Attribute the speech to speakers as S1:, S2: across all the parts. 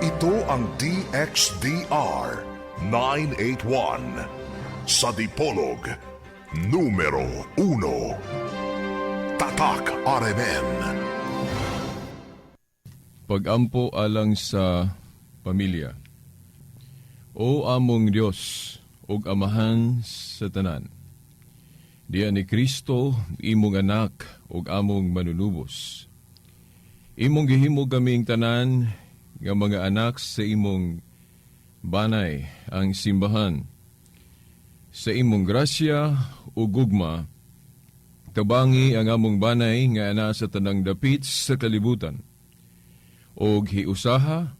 S1: Ito ang DXDR 981 sa Dipolog, numero 1. Tatak RMN.
S2: Pagampo alang sa pamilya. O among Dios ug Amahan sa tanan. Diya ni Kristo, imong anak ug among manunubos. Imong gihimo kaming tanan nga mga anak sa imong banay, ang simbahan. Sa imong grasya ug gugma, tabangi ang among banay nga ana sa tanang dapit sa kalibutan og hiusaha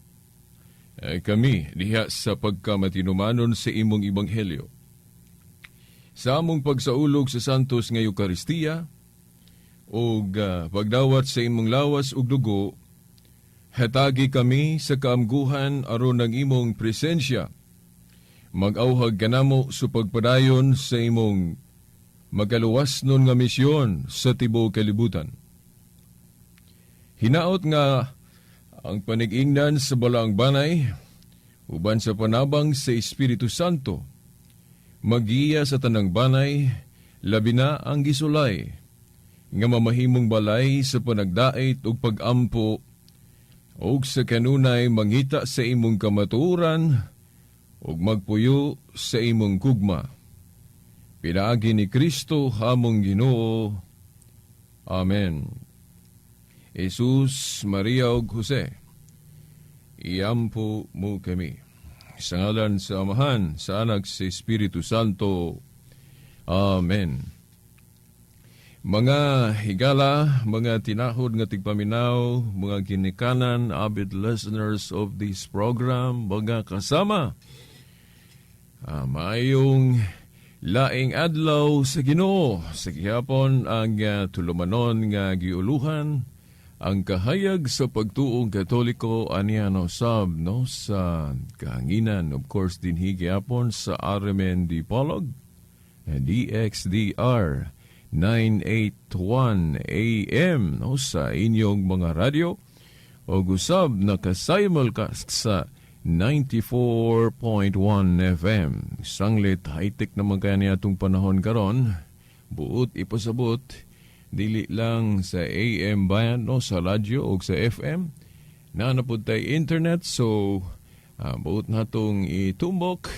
S2: kami diha sa pagkamatinumanon sa imong ebanghelyo. Sa among pagsaulog sa Santos nga Eukaristiya ug pagdawat sa imong lawas ug dugo, hatagi kami sa kaamguhan aron ang imong presensya mag-awhag kanamo sa pagpadayon sa imong magaluwas nun nga misyon sa tibuok kalibutan. Hinaot nga ang panigingnan sa balaang banay uban sa panabang sa Espiritu Santo magiya sa tanang banay, labi na ang gisulay nga mamahimong balay sa panagdait ug pagampo ug sa kanunay mangita sa imong kamatuoran ug magpuyo sa imong gugma. Pinaagi ni Kristo among Ginoo. Amen. Jesus, Maria ug Jose, iampo mo kami. Sa ngalan sa Amahan, sa Anak, sa Espiritu Santo. Amen. Mga higala, mga tinahod nga tigpaminaw, mga ginikanan, avid listeners of this program, mga kasama. Maayong laing adlaw sa Ginoo. Sa gihapon ang tulumanon nga giuluhan ang kahayag sa pagtuong Katoliko aniano sab, no, sa kahanginan, of course, dinhi gihapon sa RMN Dipolog, DXDR 981 AM, no, sa inyong mga radyo o gusab naka-simulcast sa 94.1 FM. Sanglit high-tech naman kaya niya itong panahon karon. Buot ipasabot, dili lang sa AM bayan, no, sa radyo o sa FM. Naa na pod tay internet, so buot natong itumbok,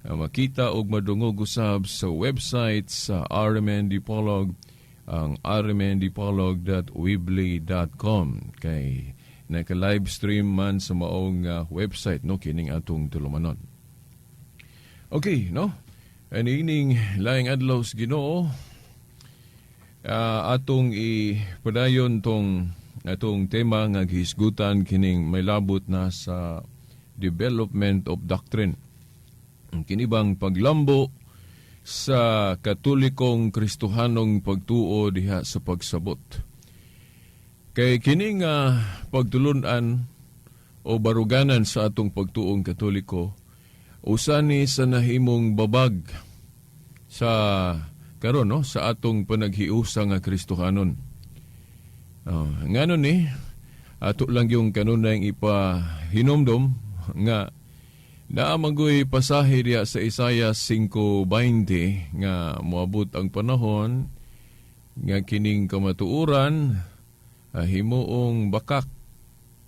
S2: makita og madungog usab sa website sa RMN Dipolog, ang rmndipolog.weebly.com, kay naka-live stream man sa maong website, no, kining atong tulumanon. Okay, no? Anining laing adlaw sa Ginoo, atong ipadayon tong atong tema nga gihisgutan kining may labot na sa development of doctrine. Ang kinibang paglambo sa Katolikong Kristohanong pagtuo diha sa pagsabot. Kay kining pagtulunan o baruganan sa atong pagtuong Katoliko, usa ni sa nahimong babag sa karon, no, sa atong panaghiusa nga Kristohanon. Oh, ngano ni ato lang yung kanunay ipahinomdom nga naa man goy pasahe diya sa Isaiah 5:20 nga moabot ang panahon nga kining kamatuoran himuong bakak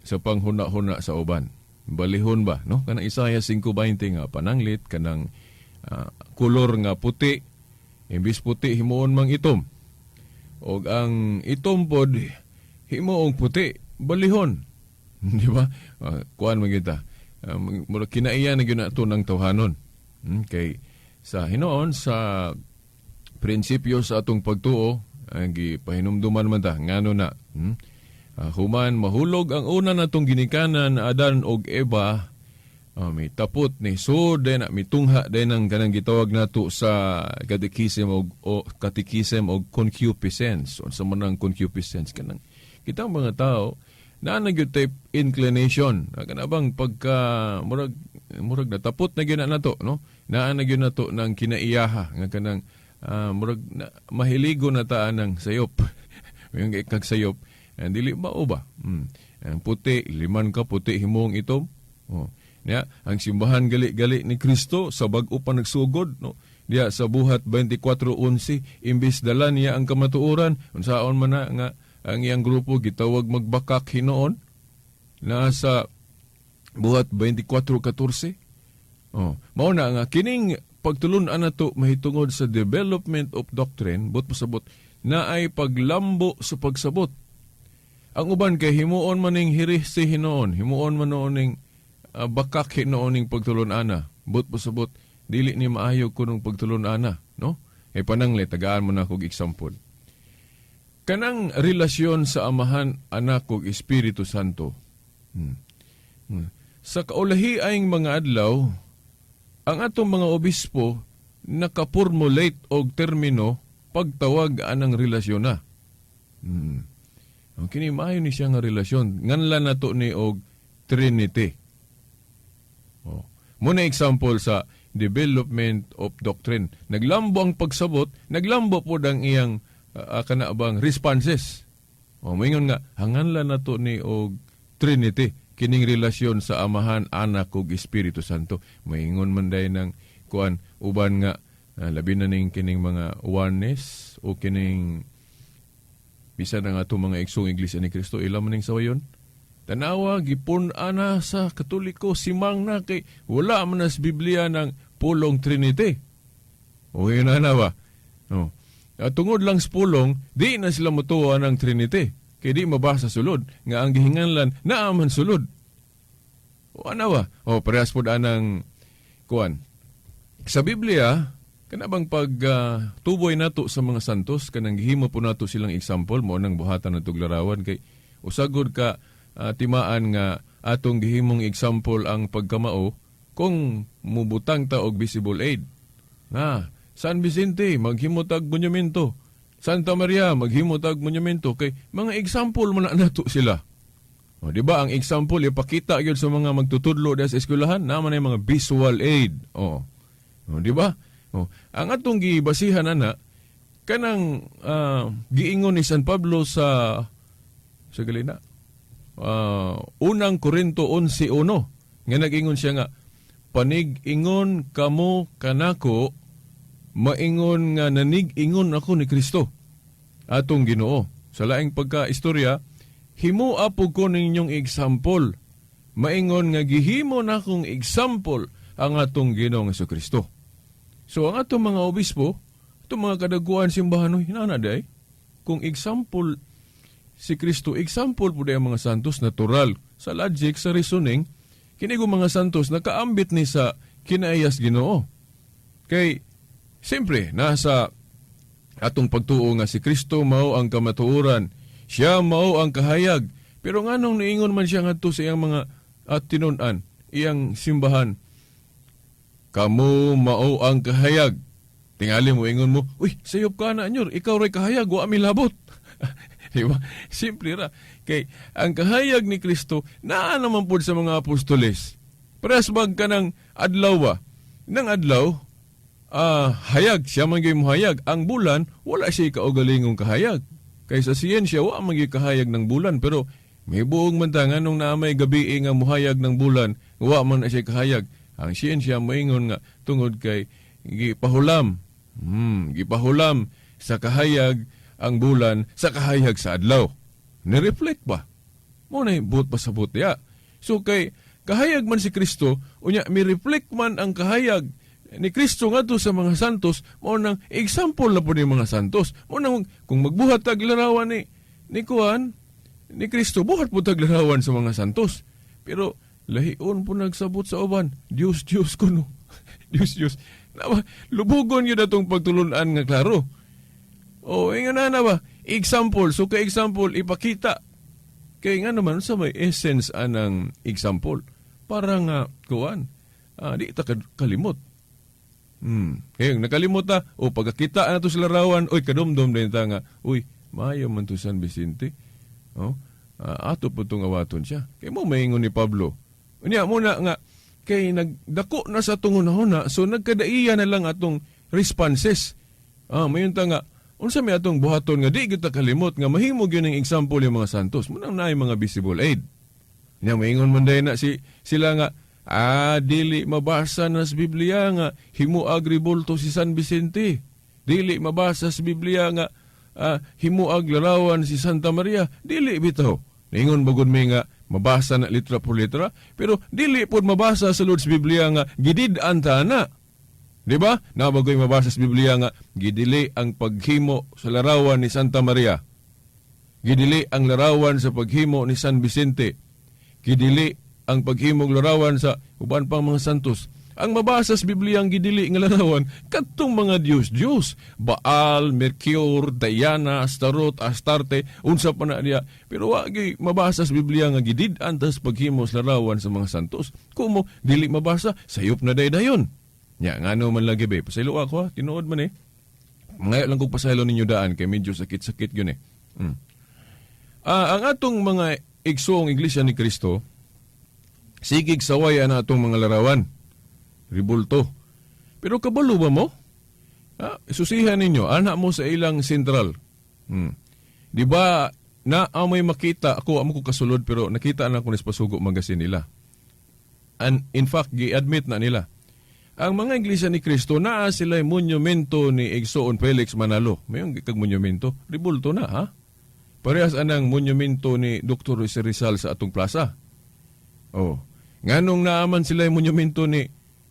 S2: sa panghuna-huna sa uban. Balihon ba, no? Kanang Isaiah 5:20 nga pananglit kanang kolor nga puti, imbis puti himuon mang itom. Og ang itom pod himuong puti, balihon. Di ba? Kuan man kita. Murag kinaiya na gyud nato ng tawhanon. Kay sa hinoon sa prinsipyo sa atong pagtuo ang gipahinumduman man ta ngano na. Human mahulog ang una natong ginikanan, Adan og Eva, may tapot ni so din na mitungha din ang kanang gitawag nato sa catechism og o catechism og concupiscence. Unsa man ang concupiscence? Kanang kitang mga tao naa na gyud tay inclination. Kana bang pagka murag natapot na gyud na nato, no, naa na gyud nato ng kinaiyaha nga kanang murag na, mahiligo na ta ng sayop, yung kag sayop. Dili ba o ba? Ang puti, liman ka puti, himong itom. Oh. Ya, ang simbahan gali-gali ni Kristo sa bag-o pa nagsugod, no? Diya sa Buhat 24:11, imbis dala niya ang kamatuoran, unsaon man na nga ang iyang grupo gitawag magbakak hinuon, nasa Buhat 24:14. Oh, mao na nga kining pagtulun-an nato mahitungod sa development of doctrine, buot pasabot na ay paglambo sa pagsabot. Ang uban kay himuon man ning heresi hinuon, himuon man noon ning bakak hinuon ning pagtulun-ana. Buot pasabot dili ni maayo kunong pagtulun-ana, no? E panangle tagaan mo na kog example. Kanang relasyon sa Amahan, Anak ug Espiritu Santo. Sa kaulahi mga adlaw, ang atong mga obispo nakaformulate og termino pagtawag anang relasyon na. Ang kini maayo ni siya nga relasyon. Nganlan nato ni og Trinity. Oh. Muna example sa development of doctrine. Naglambo ang pagsabot, naglambo pod ang iyang kana bang responses. O moingon nga hanganlan nato ni og Trinity kining relasyon sa Amahan, Anak ug Espiritu Santo. Moingon man day ng kuan uban nga labi na ning kining mga oneness o kining bisan ang atong mga igsoong Iglesia ni Cristo, ila man ning sawayon. Tanawa, gipun ana sa Katoliko, simang na kay wala man na sa Biblia ng pulong Trinity. O yun na na ba? No. At tungod lang sa pulong, di na sila mutuwa ng Trinity. Kay di mabasa sulod, nga ang gihinganlan, naaman sulod. O ano ba? O parehas pod anang kuan. Sa Biblia, kana bang pag tuboy nato sa mga santos, kanang gihimo po nato silang example mo nang buhatan natog larawan kay usagod ka timaan nga atong gihimong example ang pagkamao kung mubutang ta og visible aid. Na, San Vicente maghimo tag monumento. Santa Maria maghimo tag monumento kay mga example man na nato sila. O, di ba ang example ipakita gyud sa mga magtutudlo diha sa eskwelahan naman ay mga visual aid. O. O, di ba? O, ang atong gibasihan ana kanang giingon ni San Pablo sa galina. Unang Korinto 11:1 nga nag-ingon siya nga, "Panig-ingon kamo kanako, maingon nga nanig-ingon ako ni Kristo atong Ginoo." Sa laing pagka-istorya, "Himoa po ko ninyong example, maingon nga gihimo na akong example ang atong Ginoong Kristo." So ang atong mga obispo, atong mga kadaguan simbahan, oy, hinana day, kung example si Kristo, example po ang mga santos, natural. Sa logic, sa reasoning, kini mga santos nakaambit ni sa kinaayas Ginoo. Kay, siyempre, nasa atong pagtuo nga si Kristo mao ang kamatuoran, siya mao ang kahayag. Pero nganong niingon man siya ngadto sa iyang mga at tinun-an, iyang simbahan, "Kamo mao ang kahayag"? Tingali mo ingon mo, "Uy, sayop ka na nyor, ikaw ray kahayag, wa mi labot." Di ba? Simple ra. Kay ang kahayag ni Kristo naa naman pud sa mga apostoles. Parehas bag ka ng adlaw ba? Nang adlaw, hayag, siya man gyud mohayag. Ang bulan, wala siya kaugalingong kahayag. Kay sa siyensya, wa man gyud kahayag ng bulan. Pero may buong man ta nganong naa may gabi nga muhayag ng bulan, wa man na siya kahayag? Ang siyensya moingon nga tungod kay gipahulam. Gipahulam sa kahayag ang bulan sa kahayag sa adlaw. Ni-reflect ba? Mo na buot pasabot ya. So kay kahayag man si Kristo, unya mi-reflect man ang kahayag ni Kristo ngadto sa mga santos, mao nang example na po ni mga santos. Mao nang kung magbuhat tag larawan ni kuan ni Kristo, buhat po tag larawan sa mga santos. Pero lahion po nagsabot sa uban. Diyos, Diyos kuno. Diyos, Diyos. Na, lubugon yun atong pagtulunan nga klaro. O, ingon na na ba? Example. So, kay example, ipakita. Kay nga naman, sa may essence anang example. Para nga, kuan, di ta kalimot. Kaya nakalimot ta, o pagkakita na to sa larawan, oy, kadumdum din ta nga, uy, maayo man to San Vicente. Oh, ato po itong awaton siya. Kay mo maingon ni Pablo. Unya muna nga, kay nagdako na sa atong hunahuna, so nagkadaiya na lang atong responses. Mayon ta nga, unsa may atong buhaton nga di gyud ta kalimot nga mahimo gyud ning example yung mga santos. Munang naay mga visible aid. Nya maingon man dayon na sila nga dili mabasa na sa Biblia nga himuag rebulto si San Vicente. Dili mabasa sa Biblia nga himuag larawan si Santa Maria. Dili bitaw. Ningon bagod mi nga mabasa na litra por litra, pero dili pod mabasa sa Lord's Biblia nga gidid-an ta na. Di ba? Nabagoy mabasa sa Biblia nga gidili ang paghimo sa larawan ni Santa Maria. Gidili ang larawan sa paghimo ni San Vicente. Gidili ang paghimog larawan sa uban pang mga santos. Ang mabasa sa Biblia ang gidili nga larawan kadtong mga Dios Dios, Baal, Mercure, Diana, Astaroth, Astarte, unsa pa na niya. Pero wa gyud mabasa sa Biblia nga gidid-an tas paghimo sa larawan sa mga santos. Kumo dili mabasa, sayop na daydayon. Nya ngano man lagi be, pasaylo ako ha, tinuod man eh. Mangayo lang kog pasaylo ninyo daan kay medyo sakit-sakit yun eh. Ang atong mga igsoong Iglesia ni Cristo, sigig saway ana atong mga larawan. Ribulto. Pero kabalo ba mo? Susihan ninyo, ana mo sa ilang sentral. Di ba na amoy makita, ako amo ko kasulod pero nakita na ko ni sa Pasugo Magazine nila. And in fact, gi-admit na nila. Ang mga Iglesia ni Cristo, naa sila monumento ni Igsoon Felix Manalo. Mayon kag monumento, ribulto na ha. Parehas anang monumento ni Dr. Jose Rizal sa atong plaza. Oh. Nganong naaman sila yung monumento ni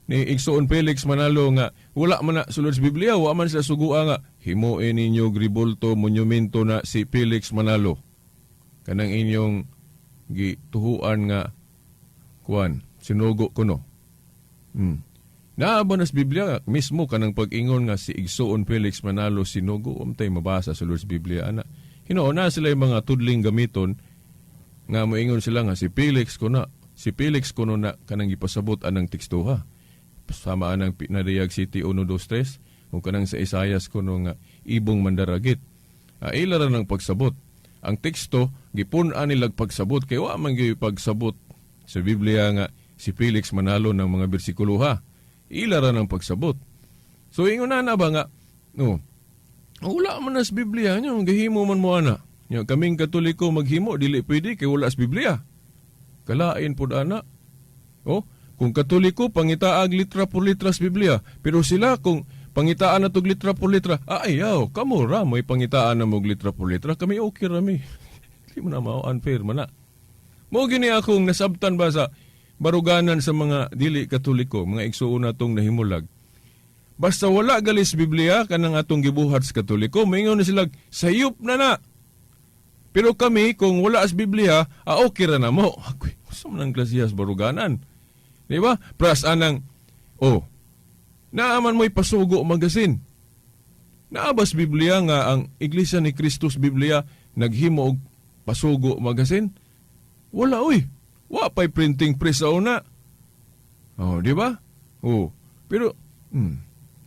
S2: Igsoon Felix Manalo nga wala man na sulod sa Biblia, wa man sila sugua nga himuin ninyo ribulto monumento na si Felix Manalo. Kanang inyong gituhuan nga kuan, sinugo kuno. Naa ba na sa Biblia mismo kanang pag-ingon nga si Igsoon Felix Manalo sinugo, umtay mabasa sa Lord's Biblia ana. Hinuon na sila yung mga tudling gamiton nga moingon sila nga si Felix kuno na kanang gipasabot anang tekstuha. Sama anang Nadayag City 1 2 3 o kanang sa Isayas kuno nga ibong mandaragit. Ila ra ng pagsabot. Ang teksto gipun-an nilag pagsabot kay wa man gyud pagsabot sa Biblia nga si Felix Manalo ng mga bersikulo ha. Ila ra ng pagsabot. So ingon na na ba nga no, wala man na sa Biblia nyo, gahimo man mo ana. Nyo, kaming Katoliko maghimo dili pwede kay wala sa Biblia. Kalain pud ana. Oh, kung Katoliko pangitaag litra por litra sa Biblia, pero sila kung pangitaan na tog litra por litra, ayaw, kamo ra mo'y pangitaan na mog litra por litra, kami okay ra mi. Di mo na mao unfair man na. Mo gini akong nasabtan ba sa baruganan sa mga dili Katoliko, mga igsuon natong nahimulag. Basta wala galis Biblia kanang atong gibuhat sa Katoliko, maingon na sila sayop na na. Pero kami kung wala sa Biblia, okay ra na mo. Ako'y, unsa man ang klasehas baruganan? Di ba? Pras anang oh, naaman mo'y Pasugo Magazine. Naabas Biblia nga ang Iglesia ni Christus Biblia naghimo og Pasugo Magazine? Wala oy. Wa pa'y printing press sa una. Oh, di ba? Oh, pero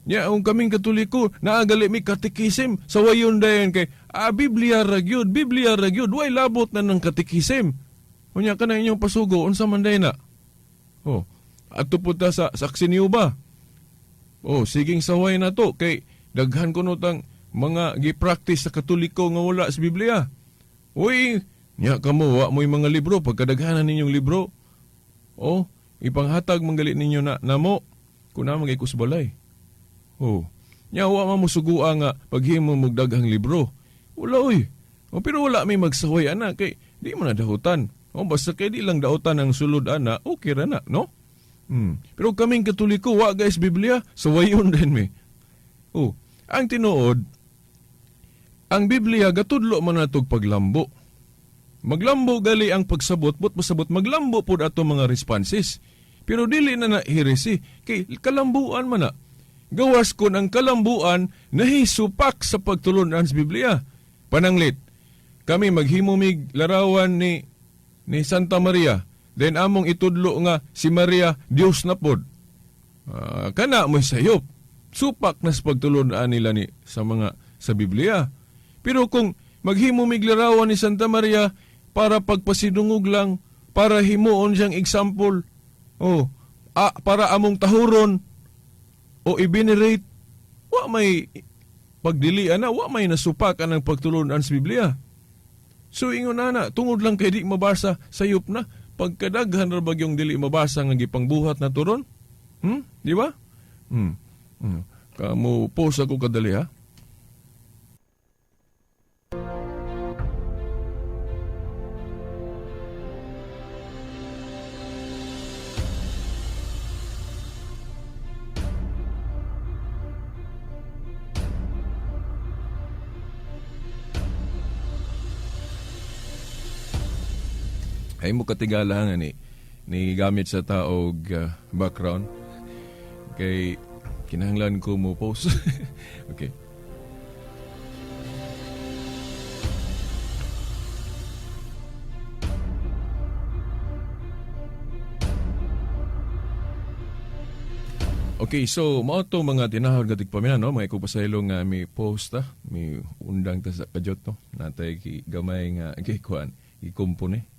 S2: nya ang kaming Katoliko naagali mi katekisim sa wayon dayon kay Biblia ra gyud, Biblia ra gyud, way labot na ng katekisim. Unya ka na inyong pasugo unsa man day na. Oh, adto pud ta sa saksi niyo ba? Oh, siging saway na to kay daghan kuno tang mga gi-practice sa Katoliko nga wala sa Biblia. Uy, nya kamo wa mo'y mga libro pagkadaghanan ninyong libro. Oh, ipanghatag manggali ninyo na namo kun na magay balay. Oh. Nya wa man mo sugua nga paghimo mo daghang libro. Wala oy. Oh, pero wala may magsaway ana kay di mo na dahutan. Oh, basta kay di lang daotan ang sulod ana, okay ra na, no? Pero kaming Katoliko wa guys Biblia, sawayon din mi. Oh, ang tinuod, ang Biblia gatudlo man natog paglambo. Maglambo gali ang pagsabot, but masabot maglambo pod ato mga responses. Pero dili na na heresy kay kalambuan man na. Gawas kun ang kalambuan nahisupak sa pagtulunan sa Biblia. Pananglit, kami maghimo mig larawan ni Santa Maria. Then among itudlo nga si Maria Dios na pod. Kana mo sayop. Supak na sa pagtulunan nila ni sa mga sa Biblia. Pero kung maghimo mig larawan ni Santa Maria para pagpasidungog lang, para himuon siyang example, oh, para among tahuron o i-venerate, wa may pagdili ana, wa may nasupak anang pagtulunan sa Biblia. So ingon ana, tungod lang kay di mabasa, sayop na. Pagkadaghan ra bagyong dili mabasa nga gipangbuhat na turon. Di ba? Kamo post ako kadali ha. Ay mo katigala nga ni gamit sa taog background kay kinahanglan ko mo post. Okay. Okay, so mao to mga tinahod nga tigpamina, no, mga ikupasaylo nga mi post ta, mi undang ta sa kadyot, no. Natay ki gamay nga gikuan, gikumpone.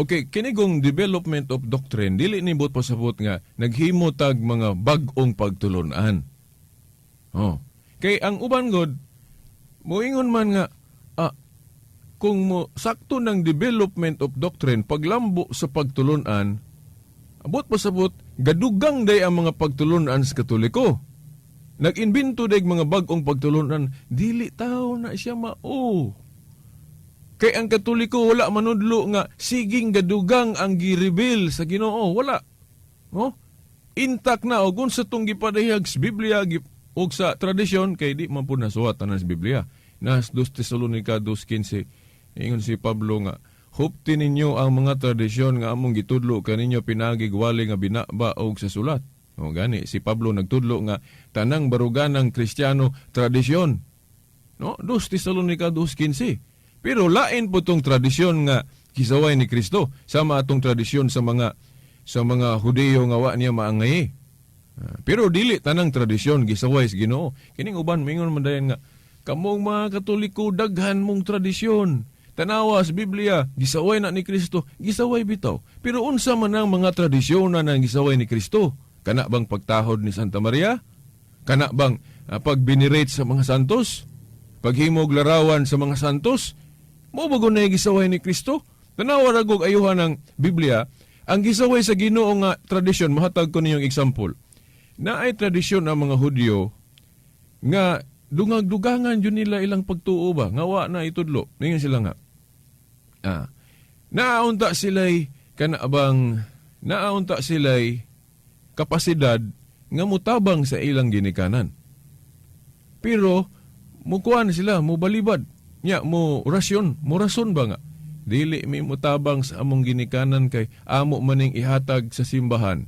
S2: Okay, kini kong development of doctrine dili nibot pasabot nga naghimo tag mga bag-ong pagtulunan. Oh. Kay ang uban god moingon man nga kung mo sakto ng development of doctrine paglambo sa pagtulunan, abot pasabot gadugang day ang mga pagtulunan sa Katoliko. Nag-imbento day mga bag-ong pagtulunan, dili tao na siya mao. Kay ang Katoliko wala manudlo nga siging gadugang ang gireveal sa Ginoo, wala. No? Intact na og unsa tong gipadayag sa Biblia og sa tradisyon kay di man pud nasuwat tanan sa Biblia. Nas 2 Tesalonica 2:15 ingon si Pablo nga hupti ninyo ang mga tradisyon nga among gitudlo kaninyo pinaagi gwali nga binaba og sa sulat. O gani si Pablo nagtudlo nga tanang baruganang Kristiyano tradisyon. No, 2 Tesalonica 2:15. Pero lain po tong tradisyon nga kisaway ni Kristo sama atong tradisyon sa mga Hudiyo nga wa niya maangay. Pero dili tanang tradisyon gisaway sa Ginoo. Kining uban mingon man dayon nga kamong mga Katoliko daghan mong tradisyon. Tanawa sa Biblia, gisaway na ni Kristo, gisaway bitaw. Pero unsa man ang mga tradisyon na nang gisaway ni Kristo? Kana bang pagtahod ni Santa Maria? Kana bang pagbinerate sa mga santos? Paghimog larawan sa mga santos? Mao ba gud na gisaway ni Kristo? Tanawa ra gug ayuhan ang Biblia, ang gisaway sa Ginoo nga tradisyon, mahatag ko ninyong example. Naay tradisyon ang mga Hudyo nga dungag-dugangan yun nila ilang pagtuo ba, nga wa na itudlo. Ningon sila nga. Naaunta sila'y kanaabang, naaunta sila'y kapasidad nga mutabang sa ilang ginikanan. Pero mukuan sila, mubalibad. Nya, mo rasyon, mo rason ba nga? Dili mi mutabang sa among ginikanan kay amo maning ihatag sa simbahan.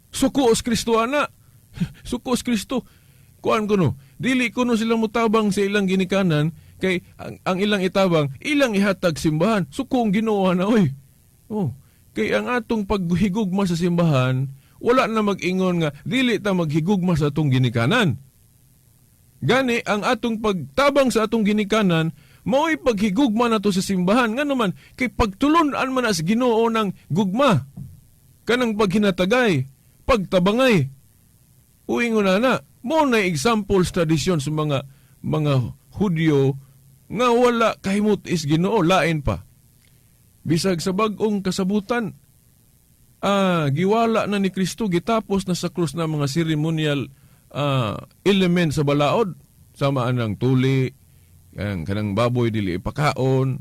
S2: Suko os Kristo ana. Suko os Kristo. Kuan kuno, dili kuno sila mutabang sa ilang ginikanan kay ang ilang itabang, ilang ihatag simbahan. Suko ang Ginoo na oy. Oh, kay ang atong paghigugma sa simbahan, wala na mag-ingon nga dili ta maghigugma sa atong ginikanan. Gani ang atong pagtabang sa atong ginikanan mao'y paghigugma nato sa simbahan. Ngano man kay pagtulon-an man as Ginoo ng gugma, kanang paghinatagay, pagtabangay. Uingon na na, mo na example sa tradisyon sa mga Hudyo nga wala kahimot is Ginoo, lain pa. Bisag sa bag-ong kasabutan, giwala na ni Kristo, gitapos na sa krus na mga ceremonial element sa balaod, sama anang tuli, kanang baboy dili ipakaon,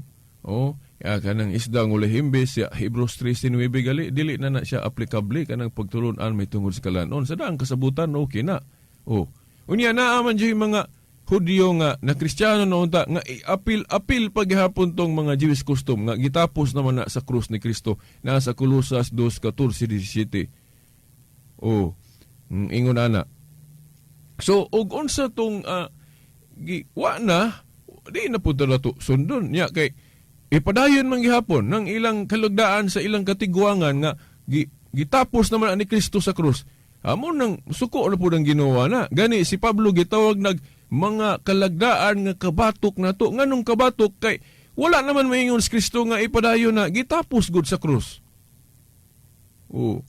S2: kanang isda ng ulihimbis, siya, Hebrews 3:9 gali, dili na na siya aplikable kanang pagtulunan may tungod sa kalanon. Sa daang kasabutan, okay na. Oh. Unya naa man dyan mga Hudyo nga na Kristiyano na unta nga apil-apil paghapon tong mga Jewish custom nga gitapos naman na sa krus ni Kristo nasa Colosas 2:14-17. Oh, ingon ana. So og unsa tong wa na di na pud to sundon nya kay ipadayon man gihapon nang ilang kalugdaan sa ilang katigwangan nga gitapos naman ani Kristo sa krus. Amo nang suko na pud ang Ginoo na. Gani si Pablo gitawag nag mga kalagdaan nga kabatok nato. Nganong kabatok kay wala naman maingon si Kristo nga ipadayon na gitapos gud sa krus. Oh.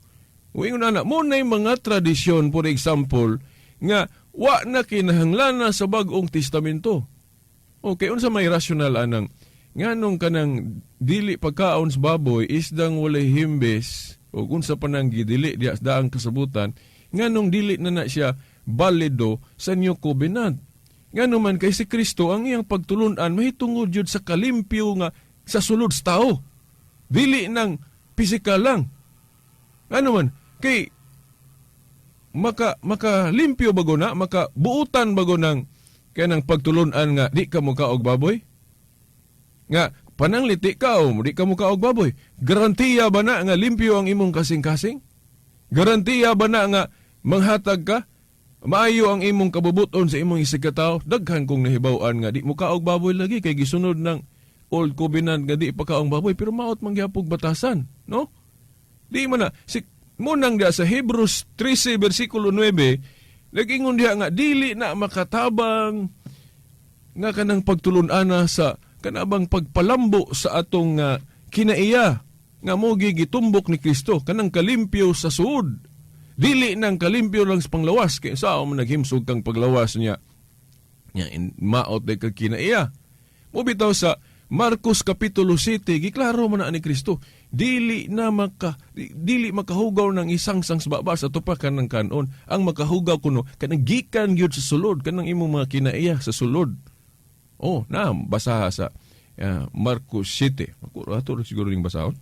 S2: Uingon ana mo nay mga tradisyon, for example, nga wa na kinahanglan na sa Bag-ong Testamento. Okay, unsa may rational anang nganong kanang dili pagkaon sa baboy, isdang walay himbis o unsa pa nang gidili diya sa daang kasabutan, nganong dili na na siya balido sa New Covenant? Ngano man kay si Kristo ang iyang pagtulunan mahitungod jud sa kalimpyo nga sa sulod sa tao. Dili nang pisikal lang. Ngano man kay makalimpyo bago na, makabuutan bago nang kanang pagtulunan nga di ka mukaog baboy? Nga panangliti ka o di ka mukaog baboy. Garantiya ba na nga limpyo ang imong kasing-kasing? Garantiya ba na nga manghatag ka? Maayo ang imong kabubuton sa imong isigkatao? Daghan kong nahibaw-an nga di mukaog baboy lagi kay gisunod ng Old Covenant nga di pakaong baboy, pero maot man gyapog batasan, no? Di man na si munang diya sa Hebrews 13 versikulo 9, nag-ingon diha nga dili na makatabang nga kanang pagtulun-ana sa kanabang pagpalambo sa atong kinaiya nga mogi gitumbok ni Kristo kanang kalimpyo sa suod. Dili nang kalimpyo lang sa panglawas kay sao man naghimsog kang paglawas niya. Nya maot day kag kinaiya. Mobitaw sa Marcos kapitulo 7, giklaro man na ni Kristo, dili na dili makahugaw ng isang sang baba sa tupakan ng kanon. Ang makahugaw kuno kanang gikan gyud sa sulod, kanang imong mga kinaiya sa sulod. Oh, na basaha sa Marcos 7. Ako ato siguro ning basahon.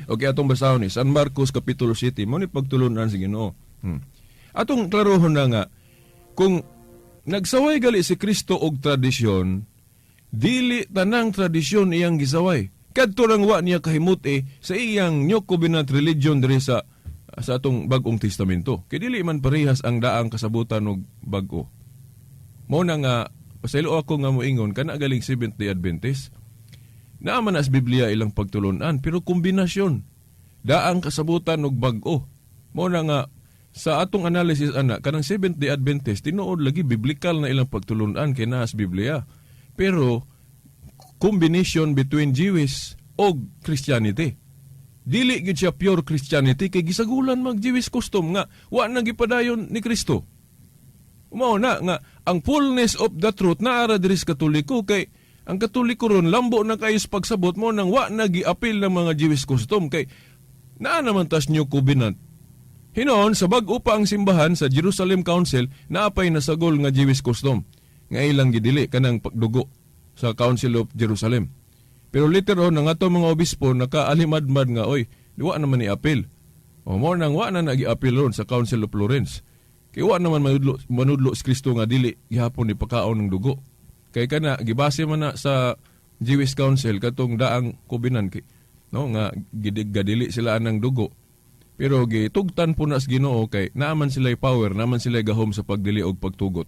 S2: Okay, atong basahon ni San Marcos Kapitulo 7, mao ni pagtulunan sa Ginoo. Atong klarohon na nga kung nagsaway gali si Kristo og tradisyon, dili tanang tradisyon iyang gisaway. Kadto lang wa niya kahimut-i sa iyang New Covenant religion diri sa atong Bag-ong Testamento. Kay dili man parehas ang daang kasabutan og bag-o. Mao na nga pasaylo ako nga moingon kana galing Seventh-day Adventist. Naa man as Biblia ilang pagtulunan, pero kombinasyon. Daang kasabutan og bag-o. Mao na nga sa atong analysis ana kanang Seventh-day Adventist tinuod lagi biblical na ilang pagtulunan kay naa sa Biblia. Pero combination between Jewish og Christianity. Dili gyud siya pure Christianity kay gisagulan mag Jewish custom nga wa na gipadayon ni Kristo. Mao na nga ang fullness of the truth naara diri sa Katoliko kay ang Katoliko ron lambo na kayo sa pagsabot mo nang wa na giapil ng mga Jewish custom kay naa naman tas New Covenant. Hinoon sa bag-o pa ang simbahan sa Jerusalem Council naapay nasagol nga Jewish custom nga ilang gidili kanang pagdugo sa Council of Jerusalem. Pero later on ang ato mga obispo nakaalimadmad nga oy wa naman ni apil. O mo nang wa na nagi-apil ron sa Council of Florence. Kay wa naman manudlo si Kristo nga dili gihapon ni pakaon ng dugo. Kay kana gibase man na sa Jewish Council katong daang covenant kay, no, nga gadili sila anang dugo. Pero gitugtan po na sa Ginoo kay naaman sila'y power, naaman sila'y gahom sa pagdili og pagtugot.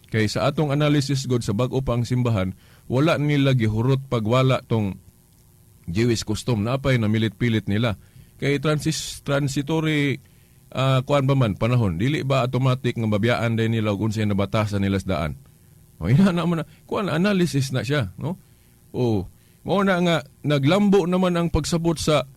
S2: Kay sa atong analysis god sa bag-o pa ang simbahan, wala nila gihurot pagwala tong Jewish custom na apay namilit-pilit nila. Kay transitory kuan ba man panahon, dili ba automatic nga mabiyaan din nila og unsay nabatasan nila sa daan. O ina na man kuan analysis na siya, no? O mao na nga naglambo naman ang pagsabot sa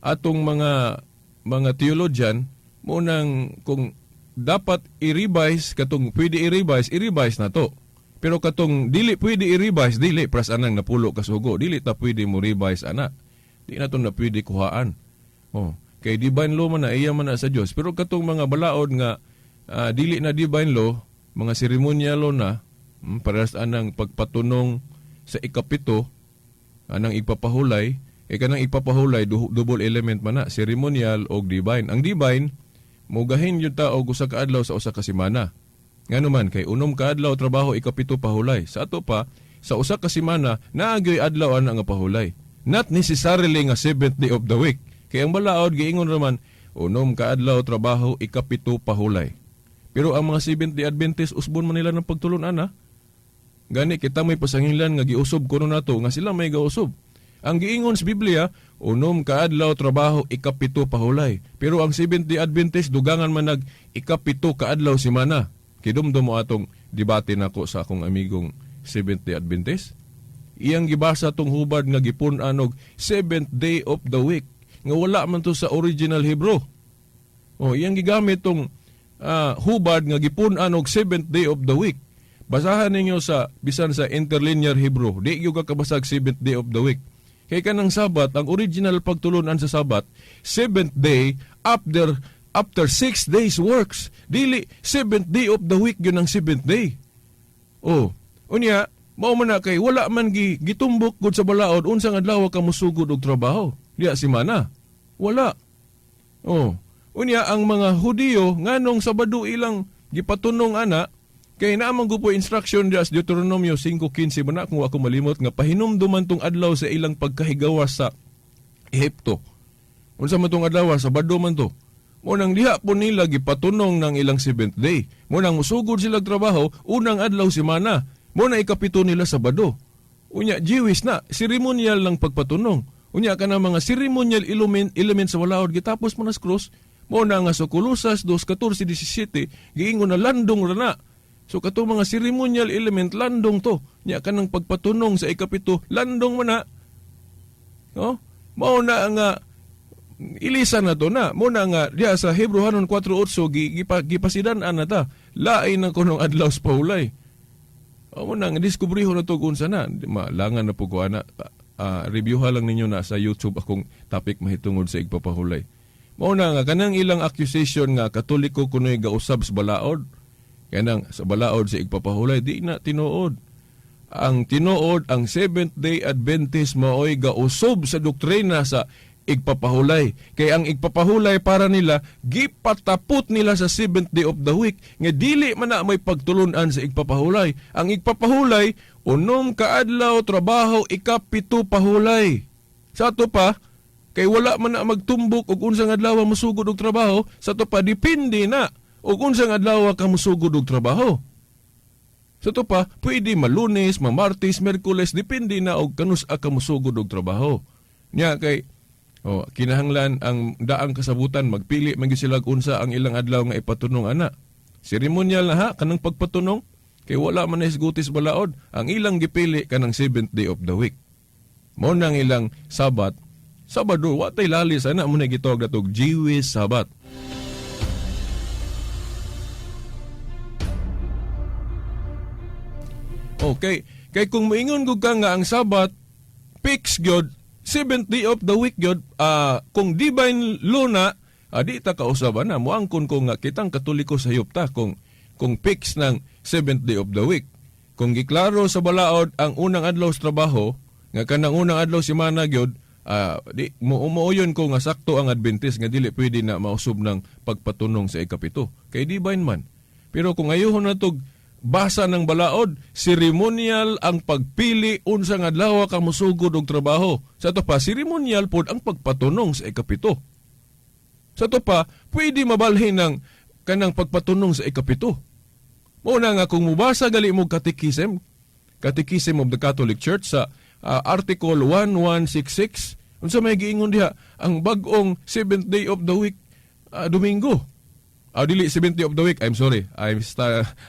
S2: atong mga theologian mo nang kung dapat i-revise katong pwede i-revise, i-revise na to. Pero katong dili pwede i-revise, dili pras anang napulo kasugo, dili ta pwede mo revise ana. Di na to na pwede kuhaan. Oh, kay divine law man na iya man na sa Dios. Pero katong mga balaod nga dili na divine law, mga seremonyal law na, parehas anang pagpatunong sa ikapito, anang ipapahulay, kanang ipapahulay double element man na, ceremonial og divine. Ang divine mugahin yun ta og usa ka adlaw sa usa ka semana. Ngano man kay unom ka adlaw trabaho, ikapito pahulay. Sa ato pa sa usa ka semana naagyoy adlaw ana nga pahulay. Not necessarily nga seventh day of the week. Kay ang balaod giingon raman unom ka adlaw trabaho, ikapito pahulay. Pero ang mga Seventh Day Adventist usbon man nila ng pagtulon-an, ha? Gani kita may pasanginlan nga giusob kuno nato nga sila may gausob. Ang giingon sa Biblia, unom ka adlaw trabaho, ikapito pahulay. Pero ang Seventh Day Adventist dugangan man nag ikapito ka adlaw semana. Kidumdum mo atong debate nako sa akong amigong Seventh Day Adventist. Iyang gibasa tong hubad nga gipun-an og seventh day of the week nga wala man to sa original Hebrew. Oh, iyang gigamit tong hubad nga gipun-an og seventh day of the week. Basahan ninyo sa bisan sa interlinear Hebrew, di gyud ka kabasag seventh day of the week. Kay kanang Sabat, ang original pagtulunan sa Sabat, seventh day after after 6 days works. Dili seventh day of the week yun ang seventh day. Oh, unya, mao man na kay wala man gitumbok gud sa balaod unsang adlaw ka mosugod og trabaho. Diya simana. Wala. Oh, unya ang mga Hudiyo, nganong Sabado ilang gipatunong ana? Kay naa man po instruction diya sa Deuteronomio 5:15 ba na, kung ako malimot, nga pahinumduman tong adlaw sa ilang pagkahigawas sa Ehipto. Unsa man tong adlaw? Sabado man to. Mo nang diha po nila gipatunong ng ilang seventh day. Mo nang musugod sila trabaho unang adlaw semana. Mo na ikapito nila Sabado. Unya Jewish na, ceremonial lang pagpatunong. Unya kana mga ceremonial element sa balaod gitapos mo na sa cross. Mo na nga sa Kolosas 2:14-17 giingon na landong ra na. So katong mga ceremonial element, landong to. Nya kanang pagpatunong sa ikapito, landong man na. No? Mao na nga ilisan na to na. Mo na nga diya sa Hebreohanon 4:8 gipasidan-an na ta. Lain na kunong adlaw sa pahulay. O mo na nga diskubriho na to kung unsa na. Malangan na po ko ana. Review lang ninyo na sa YouTube akong topic mahitungod sa igpapahulay. Mao na nga kanang ilang accusation nga Katoliko kuno'y gausab sa balaod. Kanang sa balaod sa igpapahulay, di na tinuod. Ang tinuod, ang Seventh Day Adventist maoy gausob sa doktrina sa igpapahulay. Kay ang igpapahulay para nila, gipatapot nila sa seventh day of the week nga dili man na may pagtulunan sa igpapahulay. Ang igpapahulay, 6 ka adlaw trabaho, ikapito pahulay. Sa ato pa, kay wala man na magtumbok og unsang adlaw mosugod og trabaho, sa ato pa depende na og unsang adlaw ka mosugod og trabaho. Sa ato pa, pwede Malunes, Mamartes, Merkules, depende na og kanus-a ka mosugod og trabaho. Nya kay oh, kinahanglan ang daang kasabutan magpili man gyud sila unsa ang ilang adlaw nga ipatunong ana. Seremonyal na ha kanang pagpatunong kay wala man hisgutis balaod, ang ilang gipili kanang seventh day of the week. Mao nang ilang Sabat Sabado, wa tay lalis ana mo na gitawag natog Jewish Sabbath. Okay, kay kung moingon gud ka nga ang Sabat fix gyud seventh day of the week gyud, kung divine law na, di ta kausab na moangkon ko nga kitang Katoliko sayop ta kung fix ng seventh day of the week. Kung giklaro sa balaod ang unang adlaw sa trabaho nga kanang unang adlaw semana gyud, di mo umuuyon ko nga sakto ang Adventist nga dili pwede na mausab ng pagpatunong sa ikapito kay divine man. Pero kung ayuhon na tog basa ng balaod, seremonial ang pagpili unsang adlaw ka mosugod og trabaho. Sa ato pa, seremonial pod ang pagpatunong sa ikapito. Sa ato pa, pwede mabalhin ng kanang pagpatunong sa ikapito. Mao na nga kung mubasa gali mo Catechism, Catechism of the Catholic Church sa Article 1166, unsa may giingon diha? Ang bag-ong seventh day of the week, Domingo. Ah, dili seventh day of the week. I'm sorry. I'm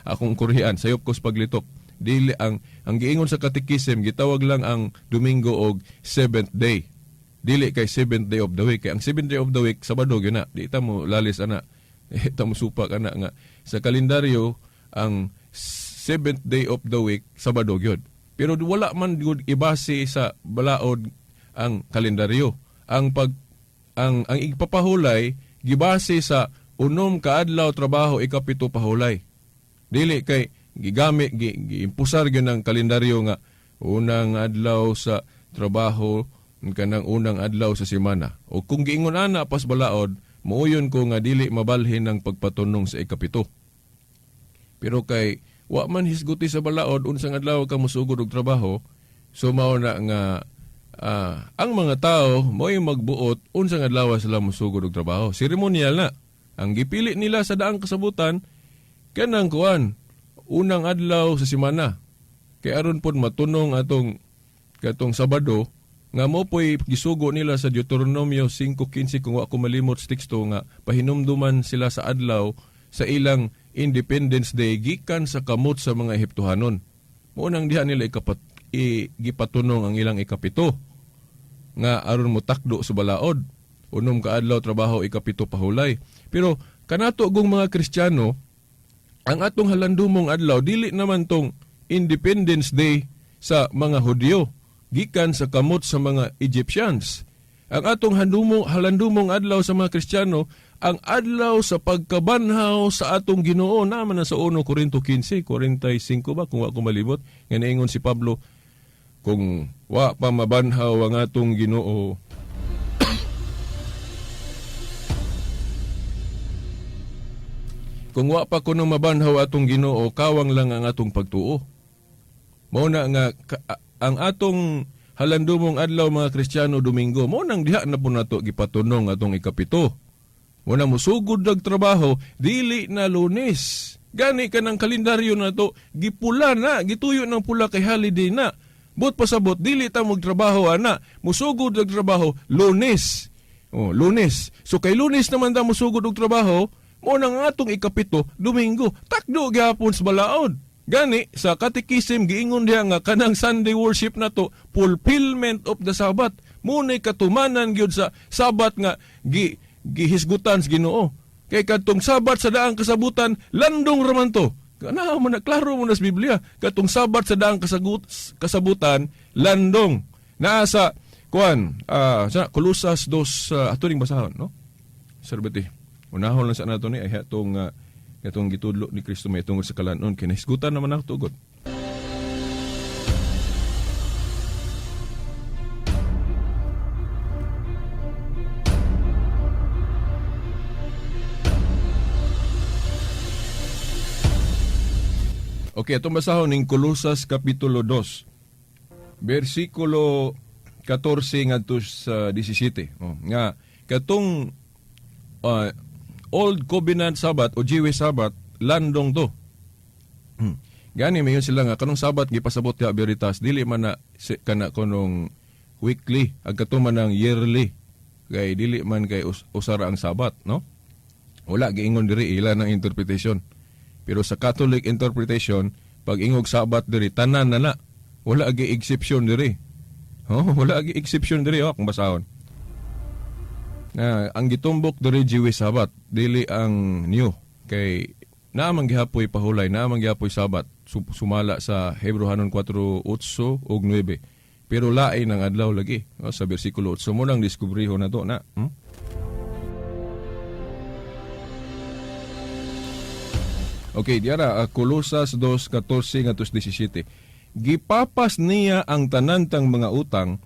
S2: akong kurihan. Sayop ko sa paglitok. Dili ang giingon sa Catechism, gitawag lang ang Domingo og seventh day. Dili kay seventh day of the week. Kay ang seventh day of the week Sabado gyud na. Di ta mo lalis ana. Di ta mo supak ana nga sa kalendaryo ang seventh day of the week Sabado gyud. Pero wala man gud ibase sa balaod ang kalendaryo. Ang pag ang igpapahulay gibase sa 6 ka adlaw trabaho, ikapito pahulay. Dili kay gigamit giimpusar gyud ang kalendaryo nga unang adlaw sa trabaho kanang unang adlaw sa semana. O kung giingon ana pas balaod, muuyon ko nga dili mabalhin ang pagpatunong sa ikapito. Pero kay wa man hisguti sa balaod unsang adlaw ka mosugod og trabaho, so mao na nga ang mga tao mo'y magbuot unsang adlaw sila mosugod og trabaho. Seremonial na. Ang gipili nila sa daang kasabutan kanang kuan, unang adlaw sa semana. Kay aron pod matunong atong katong Sabado nga mo po'y gisugo nila sa Deuteronomio 5:15, kung wa ko malimot sa teksto, nga pahinumduman sila sa adlaw sa ilang Independence Day gikan sa kamot sa mga Ehiptohanon. Mao nang diha nila ikapat gipatunong ang ilang ikapito nga aron mo takdo sa balaod. 6 ka adlaw trabaho, ikapito pahulay. Pero kanato gong mga Kristiyano, ang atong halandumong adlaw dili naman tong Independence Day sa mga Hudyo gikan sa kamot sa mga Egyptians. Ang atong halandumong adlaw sa mga Kristiyano, ang adlaw sa pagkabanhaw sa atong Ginoo, naman na sa 1 Korinto 15:45 ba kung wa ko malibot, nga niingon si Pablo, kung wa pa mabanhaw ang atong Ginoo, kung wa pa kuno mabanhaw atong Ginoo, kawang lang ang atong pagtuo. Mao na nga ang atong halandumong adlaw mga Kristiyano Domingo, mao nang diha na po nato gipatunong atong ikapito. Mao na mosugod og trabaho dili na Lunes. Gani kanang kalendaryo nato gipula na, gituyo ng pula kay holiday na. But pasabot dili ta magtrabaho ana, mosugod og trabaho Lunes. Oh, Lunes. So kay Lunes naman ta mosugod og trabaho, mao nang atong ikapito Domingo. Takdo gyapon sa balaod. Gani sa Catechism giingon diha nga kanang Sunday worship nato fulfillment of the Sabbath. Munay katumanan gyud sa Sabat nga gihisgutan sa Ginoo. Kay kadtong Sabat sa daang kasabutan landong ra man to. Kana mo na klaro mo na sa Biblia, kadtong Sabat sa daang kasabutan landong. Naa sa kuan, sa Kolosas 2, ato ning basahon, no? Sir Betty, unahon lang sa nato ni ay atong katong gitudlo ni Kristo may tungod sa kalanon, kinahisgutan naman ako tugod. Okay, itong basahon ning Kolosas Kapitulo 2, versikulo 14 ngadto sa 17. Oh, nga katong Old Covenant Sabbath o Jewish Sabbath, landong to. Gani mayon sila nga kanong Sabbath gipasabot ya Veritas, dili man na si, kana kunong weekly, ag kato man ang yearly. Kay dili man kay usara ang Sabbath, no? Wala giingon diri ila ng interpretation. Pero sa Catholic interpretation, pag ingog Sabbath diri tanan na na. Wala gi exception diri. Oh, wala gi exception diri, oh, kung basahon. Na ang gitumbok diri Jewish Sabbath, dili ang new, kay naa man gihapoy pahulay, naa man gihapoy Sabbath sumala sa Hebreohanon 4:8 ug 9. Pero lain ang adlaw lagi, oh, sa bersikulo 8 mo nang diskubriho na to na. Okay, diara Kolosas 2:14 ngadto sa 17. Gipapas niya ang tanantang mga utang,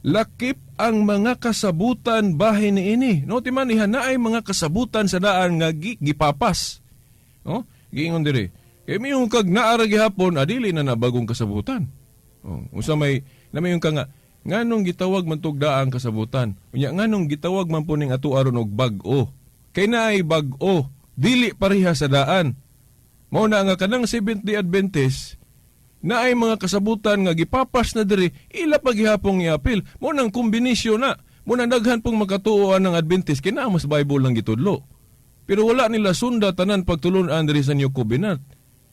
S2: lakip ang mga kasabutan bahin niini. No, ti man iha naay mga kasabutan sa daan nga gipapas. No? Giingon diri. Kay miyong kag naara gihapon, adili na nabagong kasabutan. Oh, unsa may namayon ka nga nganong gitawag man tog daang kasabutan? Unya nganong gitawag man po ning ato aron og bag-o? Kay naay bag-o, dili pareha sa daan. Mao na nga kanang Seventh-day Adventist naay mga kasabutan nga gipapas na diri, ila pa gihapong iapil. Mao nang kombinasyon na. Mao nang daghan pong makatuoan ng Adventist kay naa mas Bible lang gitudlo. Pero wala nila sunda tanan pagtulun-an diri sa New Covenant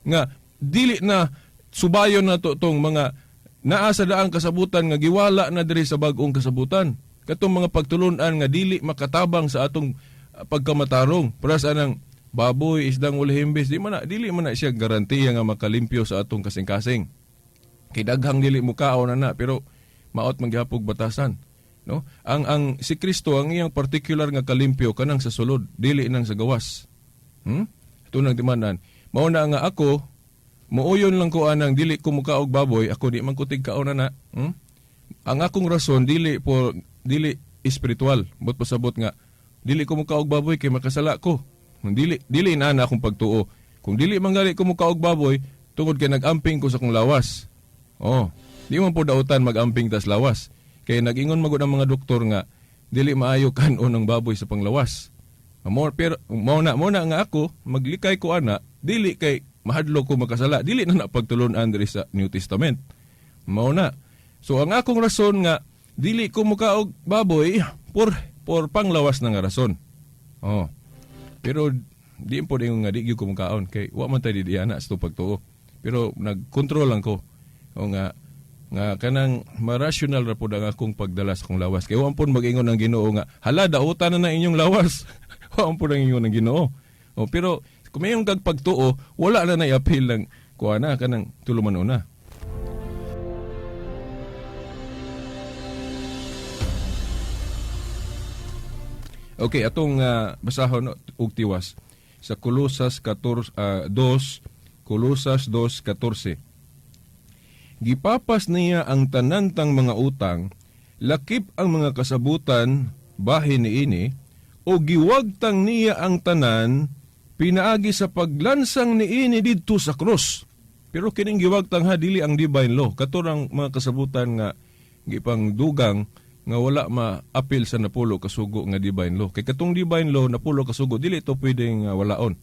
S2: nga dili na subayon na to tong mga naa sa daang kasabutan nga giwala na diri sa bag-ong kasabutan. Katong mga pagtulun-an nga dili makatabang sa atong pagkamatarong. Para sa anang baboy, isdang wala himbis, di man na, dili man na siya garantiya nga makalimpyo sa atong kasing-kasing. Kay daghang dili mo kaon na na, pero maot man gihapog batasan, no? Ang si Kristo ang iyang particular nga kalimpyo kanang sa sulod, dili nang sa gawas. Ito nang timanan. Mao na nga ako, muuyon lang ko anang dili ko mukaog baboy, ako di man ko tigkaon na na. Ang akong rason dili po, dili espiritual, but pasabot nga dili ko mukaog baboy kay makasala ko. Dili, dili na na akong pagtuo. Kung dili man gali ko mukaog baboy, tungod kay nag-amping ko sa akong lawas. Oh, di man po dautan mag-amping tas lawas. Kay nag-ingon magud ang mga doktor nga dili maayo kan-on ang baboy sa panglawas. Amor, pero mao na nga ako maglikay ko ana, dili kay mahadlok ko makasala, dili na na pagtulon-an diri sa New Testament. Mao na. So ang akong rason nga dili ko mukaog baboy por panglawas na nga rason. Oh. Pero di po din nga di gyud ko mukaon kay wa man tay di ana sa pagtuo. Pero nagkontrol lang ko. O nga Nga kanang ma-rational ra pud ang akong pagdala sa akong lawas. Kay wa pud mag-ingon ang Ginoo nga hala, dautan na na inyong lawas. Wa pud ang ingon ang Ginoo. O, pero kung mayong kag pagtuo, wala na na appeal ng kuha na kanang tuluman una. Okay, atong basahon og tiwas sa Kolosas 14, 2, Kolosas 2:14. Gipapas niya ang tanantang mga utang, lakip ang mga kasabutan bahin niini, o giwagtang niya ang tanan pinaagi sa paglansang niini didto sa krus. Pero kining giwagtang ha, dili ang divine law, katurang mga kasabutan nga gipangdugang nga wala maapil sa napulo kasugo nga divine law. Kay katong divine law, napulo kasugo, dili to pwedeng walaon.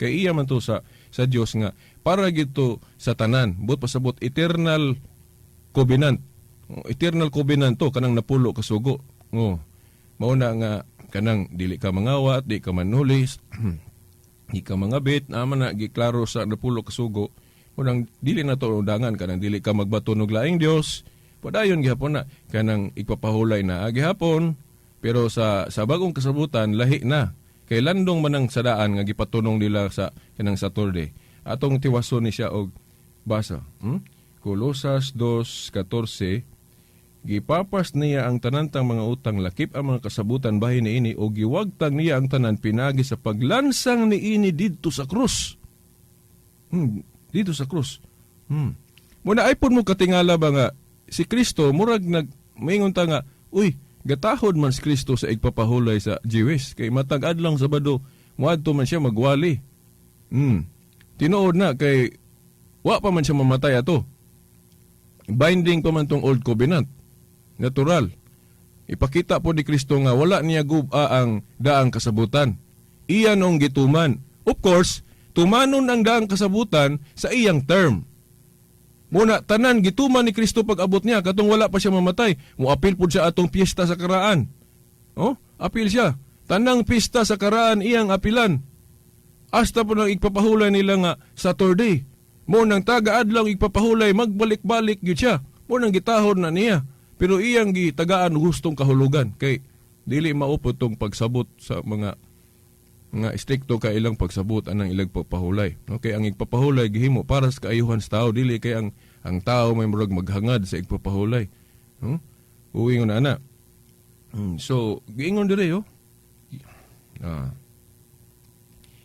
S2: Kay iya man to sa Dios nga para gito sa tanan, but pasabot eternal covenant. Oh, eternal covenant to kanang napulo kasugo. Oh. Mao na nga kanang dili ka mangawat, di ka manhulis, di ka mangabit, naman na giklaro sa napulo kasugo. Unang dili na to undangan kanang dili ka magbato og laing Dios. Padayon gihapon na kanang igpapahulay na gihapon, pero sa bagong kasabutan lahi na. Kay landong man ang sadaan nga gipatunong nila sa kanang Saturday. Atong tiwason ni siya og basa. Kolosas 2:14. Gipapas niya ang tanantang mga utang, lakip ang mga kasabutan bahin niini, o giwagtang niya ang tanan pinagi sa paglansang niini didto sa krus. Dito sa krus. Muna ay pud mo katingala ba nga si Kristo murag nag maingon ta nga, uy, gatahod man si Kristo sa igpapahulay sa Jewish kay matag adlong Sabado moadto man siya magwali. Tinuod na kay wa pa man siya mamatay ato. Binding pa man tong old covenant. Natural. Ipakita po ni Kristo nga wala niya guba ang daang kasabutan. Iya nung gituman. Of course, tumanon ang daang kasabutan sa iyang term. Muna, tanan, gituman ni Kristo pag abot niya, katong wala pa siya mamatay. Muapil po siya atong piyesta sa karaan. Oh, apil siya. Tanang pista sa karaan iyang apilan. Hasta po nang igpapahulay nila nga Saturday. Mo nang taga-adlaw igpapahulay, magbalik-balik gyud siya. Mo nang gitahod na niya. Pero iyang gitagaan gustong kahulugan. Kay dili maupo tong pagsabot sa mga nga strikto ka ilang pagsabot anang ilang pagpahulay. Okay, ang igpapahulay gihimo para sa kaayuhan sa tao, dili kay ang tao may murag maghangad sa igpapahulay. Uwingon na ana. So, giingon dire oh.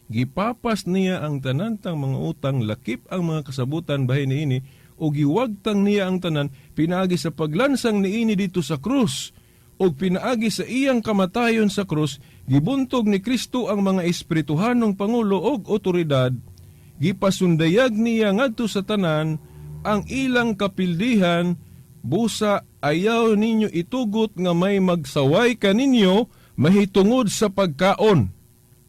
S2: Gipapas niya ang tanantang mga utang, lakip ang mga kasabutan bahin niini, o giwagtang niya ang tanan pinaagi sa paglansang niini dito sa krus, o pinaagi sa iyang kamatayon sa krus. Gibuntog ni Kristo ang mga espirituhanong pangulo og otoridad, gipasundayag niya ngadto sa tanan ang ilang kapildihan. Busa ayaw ninyo itugot nga may magsaway kaninyo mahitungod sa pagkaon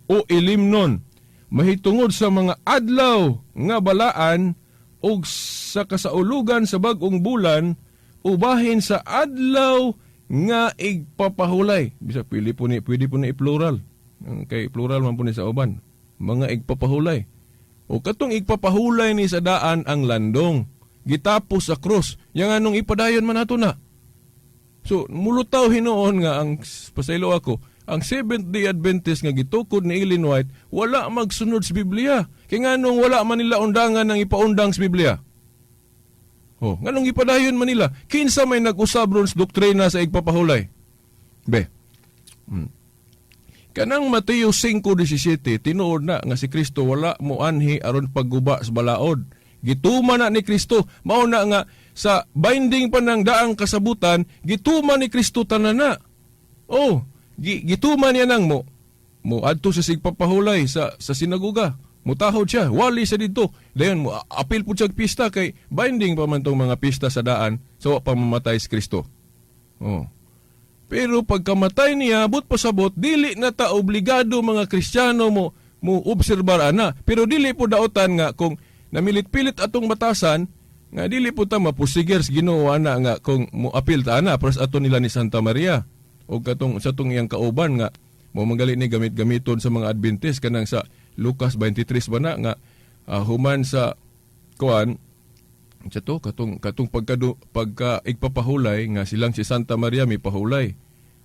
S2: o ilimnon, mahitungod sa mga adlaw nga balaan og sa kasaulugan sa bag-ong bulan, ubahin sa adlaw nga igpapahulay. Bisa pwede po ni, pwede po ni i-plural. Kay plural man po ni sa uban. Mga igpapahulay. O katong igpapahulay ni sa daan ang landong. Gitapos sa krus. Yang anong ipadayon man nato na. So, mulutaw hinuon nga ang pasaylo ako, ang Seventh-day Adventist nga gitukod ni Ellen White, wala magsunod sa Biblia. Kaya nganong wala man nila undangan ng ipaundang sa Biblia? Oh, nganong ipadayon man nila? Kinsa may nag-usab ron sa doktrina sa igpapahulay? Be. Kanang Mateo 5:17, tinuod na nga si Kristo wala mo anhi aron pagguba sa balaod. Gituma na ni Kristo. Mao na nga sa binding pa ng daang kasabutan, gituma ni Kristo tanan na. Oh, gituma niya nang mo adto sa sigpapahulay sa sinagoga. Mutahod siya, wali siya dito. Dayon mo apil po siya pista kay binding pa man tong mga pista sa daan sa wa pa mamatay si Kristo. Oh. Pero pagkamatay niya, but pasabot, dili na ta obligado mga Kristiyano mo obserbar ana. Pero dili po daotan nga kung namilit-pilit atong batasan, nga dili po ta mapusiger sa Ginoo ana nga kung mo apil ta ana para sa ato nila ni Santa Maria o katong sa atong iyang kauban nga mo manggali ni gamit-gamiton sa mga Adventist kanang sa Lucas 23 ba na nga human sa kuan Sa to katong katong pagka igpapahulay nga silang si Santa Maria mi pahulay.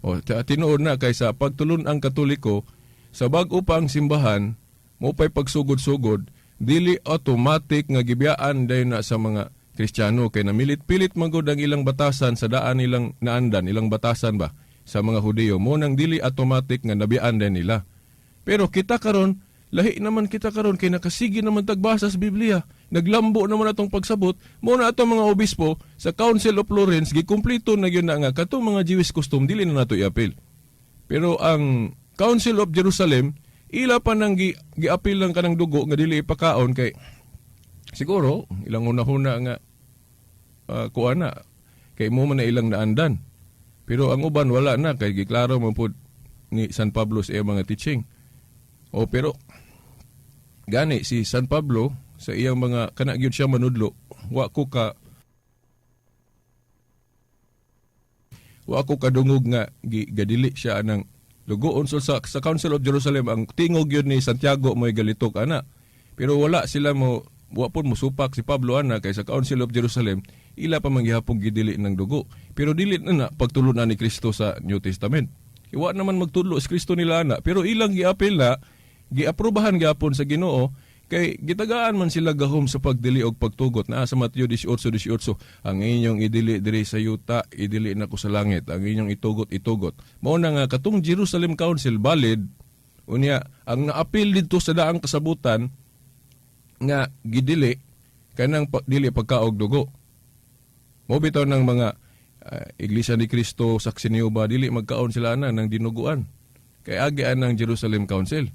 S2: O tinuod na kay sa pagtulon ang Katoliko sa bag-o pa ang simbahan mo pay pagsugod-sugod, dili automatic nga gibiyaan dayon na sa mga Kristiyano kay namilit-pilit man gud ang ilang batasan sa daan nilang naandan, ilang batasan ba sa mga Hudiyo, mo nang dili automatic nga nabiyaan din nila. Pero kita karon, lahi naman kita karon kay nakasigi naman tagbasa sa Biblia. Naglambo naman atong pagsabot, mo na atong mga obispo sa Council of Florence gikumpleto na gyud na nga katong mga Jewish custom dili na nato iapil. Pero ang Council of Jerusalem ila pa nang giapil lang kanang dugo nga dili ipakaon kay siguro ilang una-huna nga kuan na kay mo man na ilang naandan. Pero ang uban wala na kay giklaro man pud ni San Pablo sa iyang mga teaching. O pero gani si San Pablo sa iyang mga kana gyud siya manudlo, wa ko kadungog nga gadili siya anang dugoon. So sa Council of Jerusalem ang tingog yun ni Santiago mo'y galitok ana. Pero wala sila mo wa pud mosupak si Pablo ana kay sa Council of Jerusalem ila pa man gihapon gidili ng dugo. Pero dili na na pagtulo na ni Kristo sa New Testament. Wa naman magtudlo si Kristo nila ana, pero ilang giapil na giaprobahan gyapon sa Ginoo kay gitagaan man sila gahom sa pagdili og pagtugot naa sa Mateo 18:18, "Ang inyong idili diri sa yuta, idili nako sa langit. Ang inyong itugot, itugot." Mao na nga katong Jerusalem Council valid unya ang naapil didto sa daang kasabutan nga gidili kanang dili pagkaog dugo. Mo bitaw ng mga Iglesia ni Cristo, Saksi ni Jehova, dili magkaon sila ana ng dinuguan kay agi ang Jerusalem Council.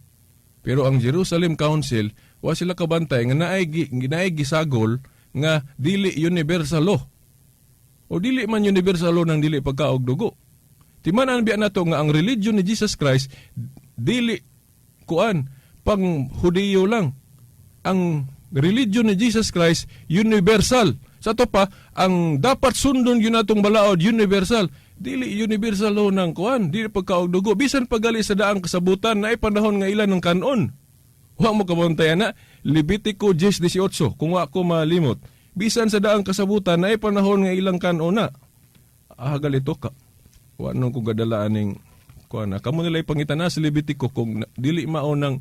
S2: Pero ang Jerusalem Council, wa sila kabantay nga naay gisagol nga dili universal law. O dili man universal law ng dili pagkaog dugo. Timan-an biya nato nga ang religion ni Jesus Christ dili kuan pang Hudiyo lang. Ang religion ni Jesus Christ universal. Sa to pa ang dapat sundon gyud natong balaod universal. Dili universal law ng kuan, dili pagkaog dugo. Bisan pagali sa daang kasabutan naay panahon nga ilan ng kanon. Wa mo kabantay na Levitico 10:18 kung wa ko malimot. Bisan sa daang kasabutan naay panahon nga ilang kanon na. Ah, galito ka. Wa nung ko gadala aning kuan na. Kamo nila ipangita na sa Levitico kung dili mao ng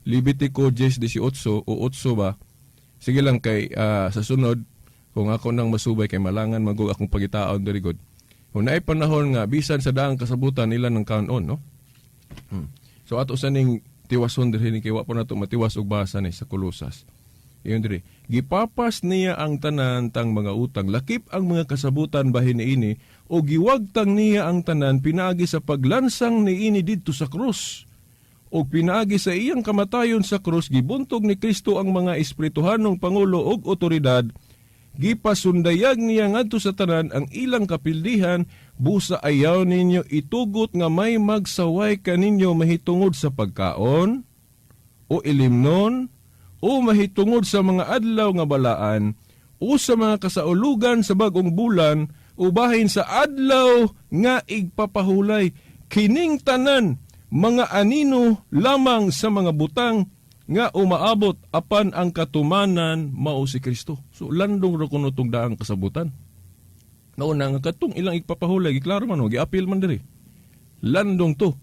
S2: Levitico 10:18 o 8 ba. Sige lang kay sa sunod kung ako nang masubay kay malangan magug akong pagitaon diri god. Kung naay panahon nga bisan sa daang kasabutan nila ng kanon, no? So ato sa ning tiwason diri ni kay wa po nato matiwas og basa ni sa Kolosas. Iyon diri. Gipapas niya ang tanan tang mga utang, lakip ang mga kasabutan bahin niini, o giwagtang niya ang tanan pinaagi sa paglansang niini didto sa krus. O pinaagi sa iyang kamatayon sa krus, gibuntog ni Kristo ang mga espirituhanong pangulo og otoridad, gipasundayag niya ngadto sa tanan ang ilang kapildihan. Busa ayaw ninyo itugot nga may magsaway kaninyo mahitungod sa pagkaon o ilimnon o mahitungod sa mga adlaw nga balaan o sa mga kasaulugan sa bagong bulan o bahin sa adlaw nga igpapahulay. Kining tanan mga anino lamang sa mga butang nga umaabot, apan ang katumanan mao si Kristo. So landong ra kuno tong daang kasabutan. Nauna nga katong ilang igpapahulay, giklaro man o, giapil man diri. Landong to.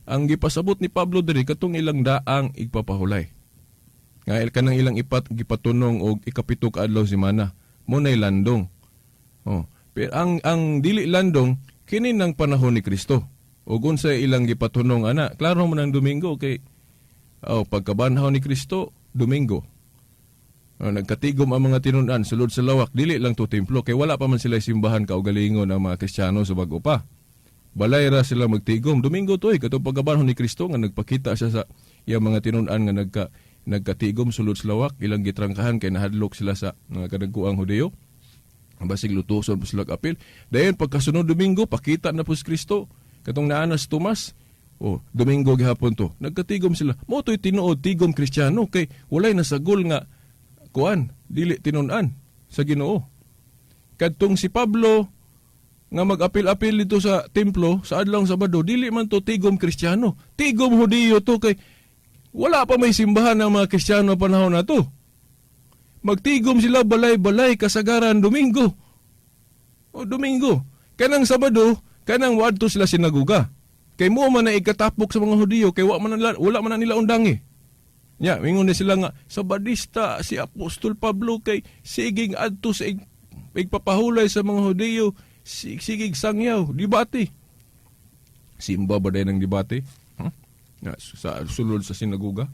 S2: Ang gipasabot ni Pablo diri katong ilang daang igpapahulay. Nga kanang ilang ipat gipatunong og ikapito ka adlaw semana. Mo nay landong. Oh, pero ang dili landong kini ng panahon ni Kristo. Ug unsa ilang gipatunong ana, klaro man ang Domingo kay oh, pagkabanhaw ni Kristo, Domingo. Oh, nagkatigom ang mga tinun-an sulod sa lawak, dili lang to templo kay wala pa man sila simbahan kaugalingon ang mga Kristiyano sa bag-o pa. Balay ra sila magtigom. Domingo to eh, katong pagkabanhaw ni Kristo nga nagpakita siya sa iyang mga tinun-an nga nagkatigom sulod sa lawak, ilang gitrangkahan kay nahadlok sila sa mga kadagkuang Hudiyo. Basig lutuson po sila apil. Dayon pagkasunod Domingo, pakita na po si Kristo. Katong naanas Tomas, oh, Domingo gihapon to. Nagkatigom sila. Mo to'y tinuod tigom Kristiyano kay walay nasagol nga kuan, dili tinun-an sa Ginoo. Kadtong si Pablo nga mag-apil-apil dito sa templo sa adlawng Sabado, dili man to tigom Kristiyano. Tigom Hudiyo to kay wala pa may simbahan ng mga Kristiyano panahon na to. Magtigom sila balay-balay kasagaran Domingo. O Domingo. Kanang Sabado, kanang wadto sila sinaguga. Kay mo man na ikatapok sa mga Hudiyo, kay wala man na nila undangi. Nya, mingon na sila nga Sabadista si Apostol Pablo kay siging adto sa igpapahulay sa mga Hudiyo, sigig sangyaw, debate. Simba ba din ang debate? Huh? Nga, sa sulod sa sinaguga.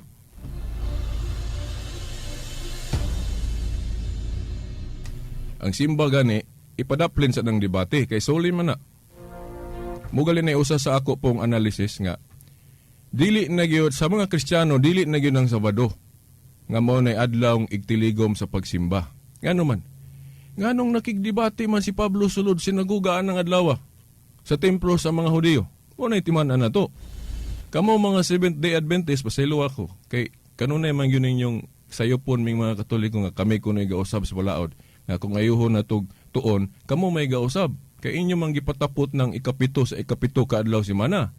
S2: Ang simba gani ipadaplin sa nang debate kay suli man na. Mugali na usa sa ako pong analysis nga dili na gyud sa mga Kristiyano, dili na gyud ang Sabado nga mao nay adlawng igtiligom sa pagsimba. Ngano man? Nganong nakigdebate man si Pablo sulod sinaguga anang adlaw sa templo sa mga Hudiyo? Mao nay timan-an nato. Kamo mga Seventh Day Adventist, pasaylo ako kay kanunay man gyud ninyong sayopon ming mga Katoliko nga kami kunoy gausab sa balaod nga kung ayuhon na tug tuon kamo may gausab kay inyo man gipatapot ng 7 sa 7 ka adlaw semana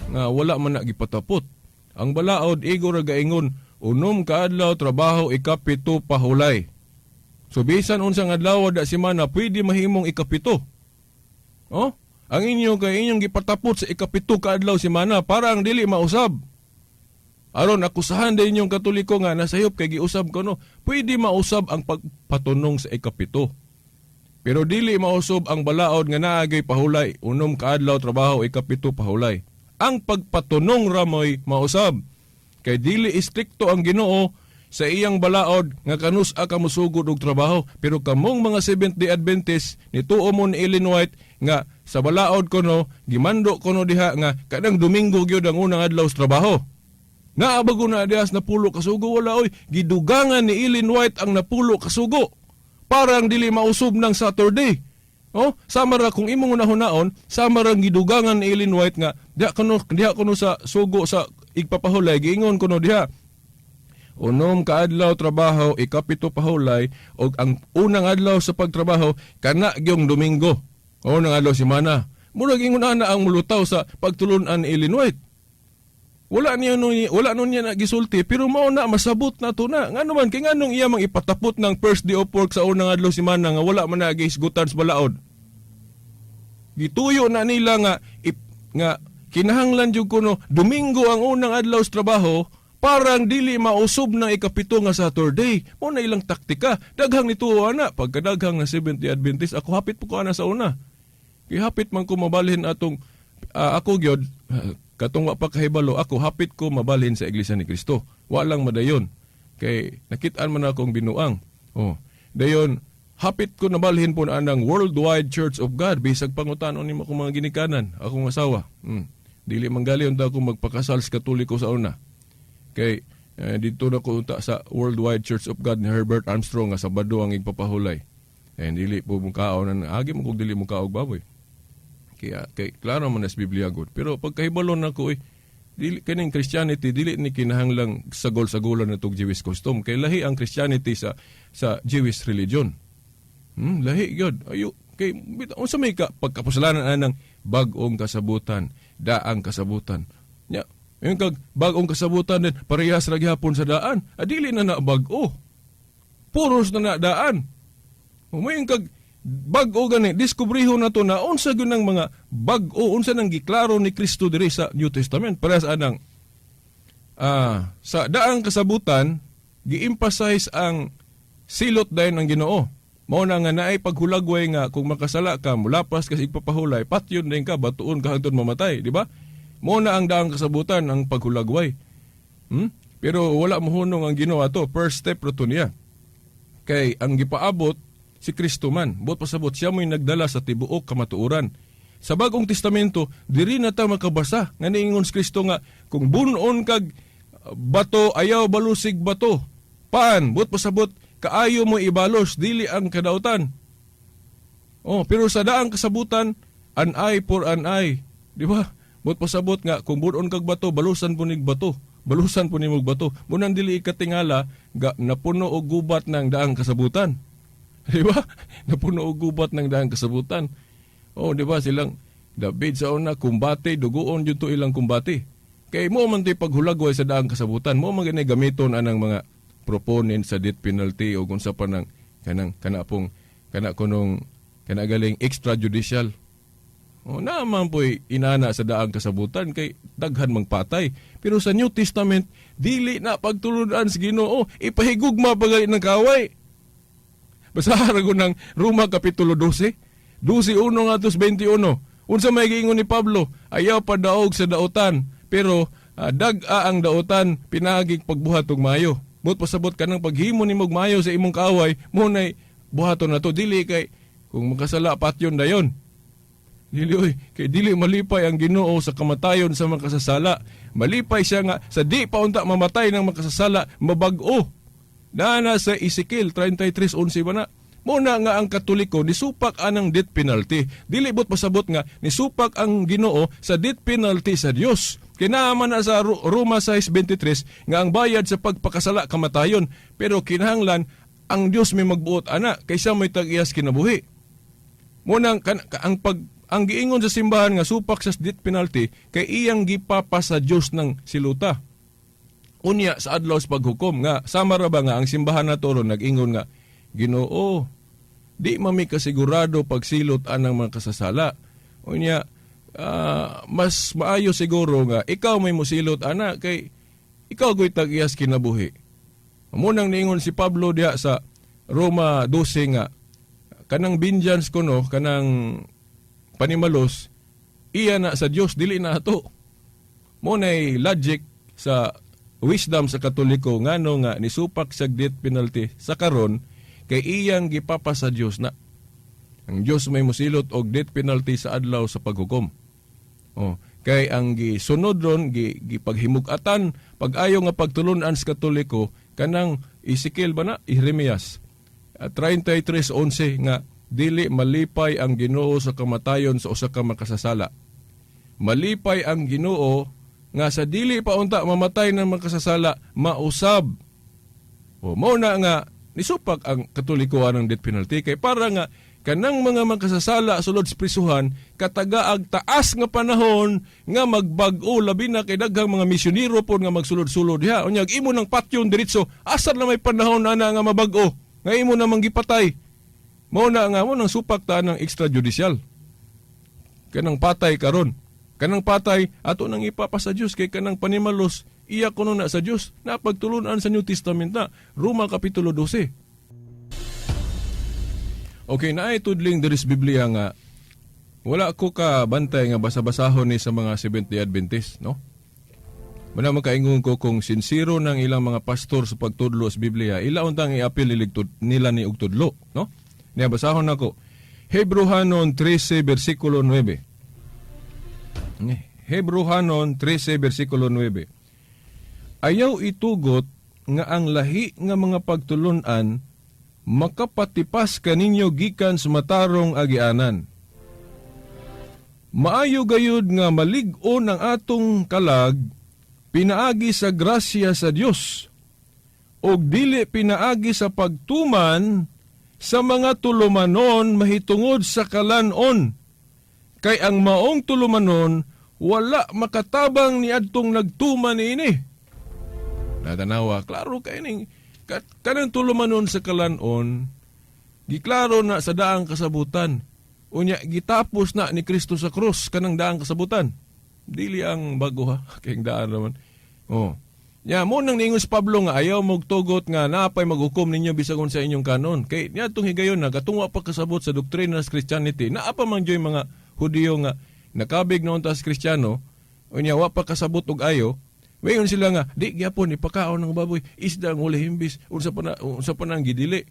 S2: nga wala man na gipatapot. Ang balaod igo ra gaingon 6 ka adlaw trabaho, 7 pahulay. So bisan unsang adlaw da semana pwede mahimong 7. Oh, ang inyo kay inyong gipatapot sa 7 ka adlaw semana para ang dili mausab. Aron akusahan din inyong Katoliko nga nasayop kay giusab ko no. Pwede mausab ang pagpatunong sa 7. Pero dili mausab ang balaod nga naagay pahulay, 6 ka adlaw trabaho, 7 pahulay. Ang pagpatunong ramoy mausab. Kay dili istrikto ang Ginoo sa iyang balaod nga kanus-a ka mosugod og trabaho. Pero kamong mga Seventh Day Adventist, nituo mo ni Ellen White nga sa balaod kono, gimando kono diha nga kanang Domingo gyud ang unang adlaw sa trabaho. Naabago na dihas napulo kasugo, wala oy. Gidugangan ni Ellen White ang napulo kasugo. Parang dili mausob ng Saturday. Oh, sama ra kung imong unahunaon, sama ra gidugangan ni Ellen White nga diha kuno sa sugo sa igpapahulay, giingon kuno diha. 6 ka adlaw trabaho, 7 pahulay, og ang unang adlaw sa pagtrabaho kana gyung Domingo. Unang adlaw semana. Murag ingon ana ang mulutaw sa pagtulun-an ni Ellen White. Wala niya no, wala no niya na gisulti, pero mao na masabot na to na. Ngano man kay nganong iya mang ipatapot ng first day of work sa unang adlaw semana nga wala man na gihisgutan sa balaod. Gituyo na nila nga nga kinahanglan jud kuno Domingo ang unang adlaw sa trabaho parang dili mausob ng 7 nga Saturday. Mao na ilang taktika. Daghang nituo ana pagkadaghang na Seventh Day Adventist, ako hapit po ko ana sa una. Kay hapit man ko mabalhin atong ako gyud katong wa pa kahibalo, ako hapit ko mabalhin sa Iglesia ni Cristo. Wa lang madayon. Kay nakit-an man akong binuang. Oh, dayon hapit ko nabalhin po na anang Worldwide Church of God. Bisag pangutanon nimo akong mga ginikanan, akong asawa. Dili manggali unta ako magpakasal sa Katoliko sa una. Kay didto na ko unta sa Worldwide Church of God ni Herbert Armstrong nga Sabado ang igpapahulay. Dili po mong kaon, agi mo kog dili mo kaog baboy. Kaya kay klaro man sa Biblia gud. Pero pagkahibalon nako dili kaning Christianity dili ni kinahanglang sagol-sagolan na tog Jewish custom. Kay lahi ang Christianity sa Jewish religion. Lahi gyud. Ayo kay unsa may ka pagkapusalanan anang bag-ong kasabutan, daang kasabutan. Nya, yung kag bag-ong kasabutan din parehas ra gihapon sa daan. Adili na na bag-o. Puros na na daan. Umayon kag bag-o gani, diskubriho na to na unsa gyud ang mga bag-o, unsa nang giklaro ni Kristo diri sa New Testament. Parehas anang sa daang kasabutan, gi-emphasize ang silot dayon ng Ginoo. Mao na nga naay paghulagway nga kung makasala ka, mulapas ka sa igpapahulay, patyon din ka, batuon ka hangtod mamatay, di ba? Mao na ang daang kasabutan ang paghulagway. Pero wala mohunong ang Ginoo ato, first step ra to niya. Kay ang gipaabot si Kristo man, buot pasabot siya mo'y nagdala sa tibuok kamatuoran. Sa Bagong Testamento, diri na ta makabasa nga niingon si Kristo nga kung bunon kag bato, ayaw balusig bato. Paan, buot pasabot kaayo mo ibalos, dili ang kadautan. Oh, pero sa daang kasabutan, an eye for an eye, di ba? Buot pasabot nga kung bunon kag bato, balusan po nig bato. Balusan po nimog bato. Munang dili ikatingala, ga, napuno og gubat ng daang kasabutan. Di ba? Napuno og gubat ng daang kasabutan. Oh, di ba silang David sa una kumbate, dugoon jud to ilang kumbate. Kay mo man to'y paghulagway sa daang kasabutan, mo man gani gamiton anang mga proponent sa death penalty o unsa pa nang kanang kana pong kana kunong kana galing extrajudicial. O naman po'y inana sa daang kasabutan kay daghan mang patay. Pero sa New Testament, dili na pagtulunan sa Ginoo, ipahigugma pa gali ng kaway. Basahan ko ng Roma Kapitulo 12, 12:1 ngadto 21. Unsa may giingon ni Pablo? Ayaw padaog sa daotan, pero dag-a ang daotan pinaagi pagbuhat og maayo. But pasabot kanang paghimo nimo og maayo sa imong kaaway, mo nay buhaton na to, dili kay kung makasala patyon dayon. Dili oy, kay dili malipay ang Ginoo sa kamatayon sa makasasala. Malipay siya nga sa di pa unta mamatay ng makasasala, mabag-o. Nana sa Ezekiel 33:11 ba na? Muna nga ang Katoliko nisupak anang death penalty. Dili bot pasabot nga nisupak ang Ginoo sa death penalty sa Dios. Kinaaman na sa Roma 6:23 nga ang bayad sa pagpakasala kamatayon, pero kinahanglan ang Dios may magbuot ana kaysa may tag-iyas kinabuhi. Munang kan, ang pag ang giingon sa simbahan nga supak sa death penalty kay iyang gipapa sa Dios ng siluta. Unya sa adlaw sa paghukom nga sama ra ba nga ang simbahan nato ron nag-ingon nga, "Ginoo, di mami kasigurado pagsilot anang mga kasasala. Unya mas maayo siguro nga ikaw may musilot ana kay ikaw goy tag-iyas kinabuhi." Munang niingon si Pablo diha sa Roma 12 nga kanang vengeance kuno, kanang panimalos, iya na sa Dios, dili na ato. Mo nay logic sa wisdom sa Katoliko ngano nga nisupak sa death penalty sa karon kay iyang gipapa sa Dios na. Ang Dios may musilot og death penalty sa adlaw sa paghukom. Oh, kay ang gisunod ron gipaghimug-atan pag-ayo nga pagtulunan sa Katoliko kanang Ezekiel ba na, Jeremias 33:11 nga dili malipay ang Ginoo sa kamatayon sa usa ka makasasala. Malipay ang Ginoo nga sa dili pa unta mamatay ng makasasala, mausab. O mao na nga nisupak ang Katolikoan ng death penalty kay para nga kanang mga makasasala sulod sa prisuhan katagaag taas nga panahon nga magbag-o, labi na kay daghang mga misyonero pod nga magsulod-sulod diha. Unya imo nang patyon diretso, asa na may panahon ana nga mabag-o nga imo namang gipatay? Mao na nga mo nang supak ta ng extrajudicial, kanang patay karon, kanang patay ato nang ipapa sa Dios kay kanang panimalos iya kuno na sa Dios na pagtulunan sa New Testament na Roma Kapitulo 12. Okay, naay tudling diri sa Biblia nga wala ko ka bantay nga basa-basahon ni sa mga Seventh-day Adventist, no? Muna makaingon ko kung sinsero ng ilang mga pastor sa pagtudlo sa Biblia, ila untang iapil nila ni og tudlo, no? Niya basahon nako. Hebreohanon 13 versikulo 9. Hebreohanon 13 versikulo 9. Ayaw itugot nga ang lahi nga mga pagtulunan makapatipas kaninyo gikan sa matarong agianan. Maayo gayud nga malig-on ang atong kalag pinaagi sa grasya sa Dios ug dili pinaagi sa pagtuman sa mga tulumanon mahitungod sa kalanon, kay ang maong tulumanon wala makatabang niadtong nagtuman niini. Natanawa, klaro kay ning kanang tulumanon sa kalanon, giklaro na sa daang kasabutan. Unya gitapos na ni Kristo sa krus kanang daang kasabutan. Dili ang bago ha, kay ang daan naman. Oh. Ya mo nang niingon si Pablo nga ayaw mogtugot nga naapay maghukom ninyo bisag unsa inyong kanon. Kay niadtong higayon na katong wa pa kasabot sa doktrina sa Christianity, naa pa man joy mga Hudiyo nga nakabig na unta sa Kristiyano, unya wa pa kasabot og ayo. Mayon sila nga, di gyapon ipakaon ng baboy, isda ang huli himbis, unsa pa nang gidili.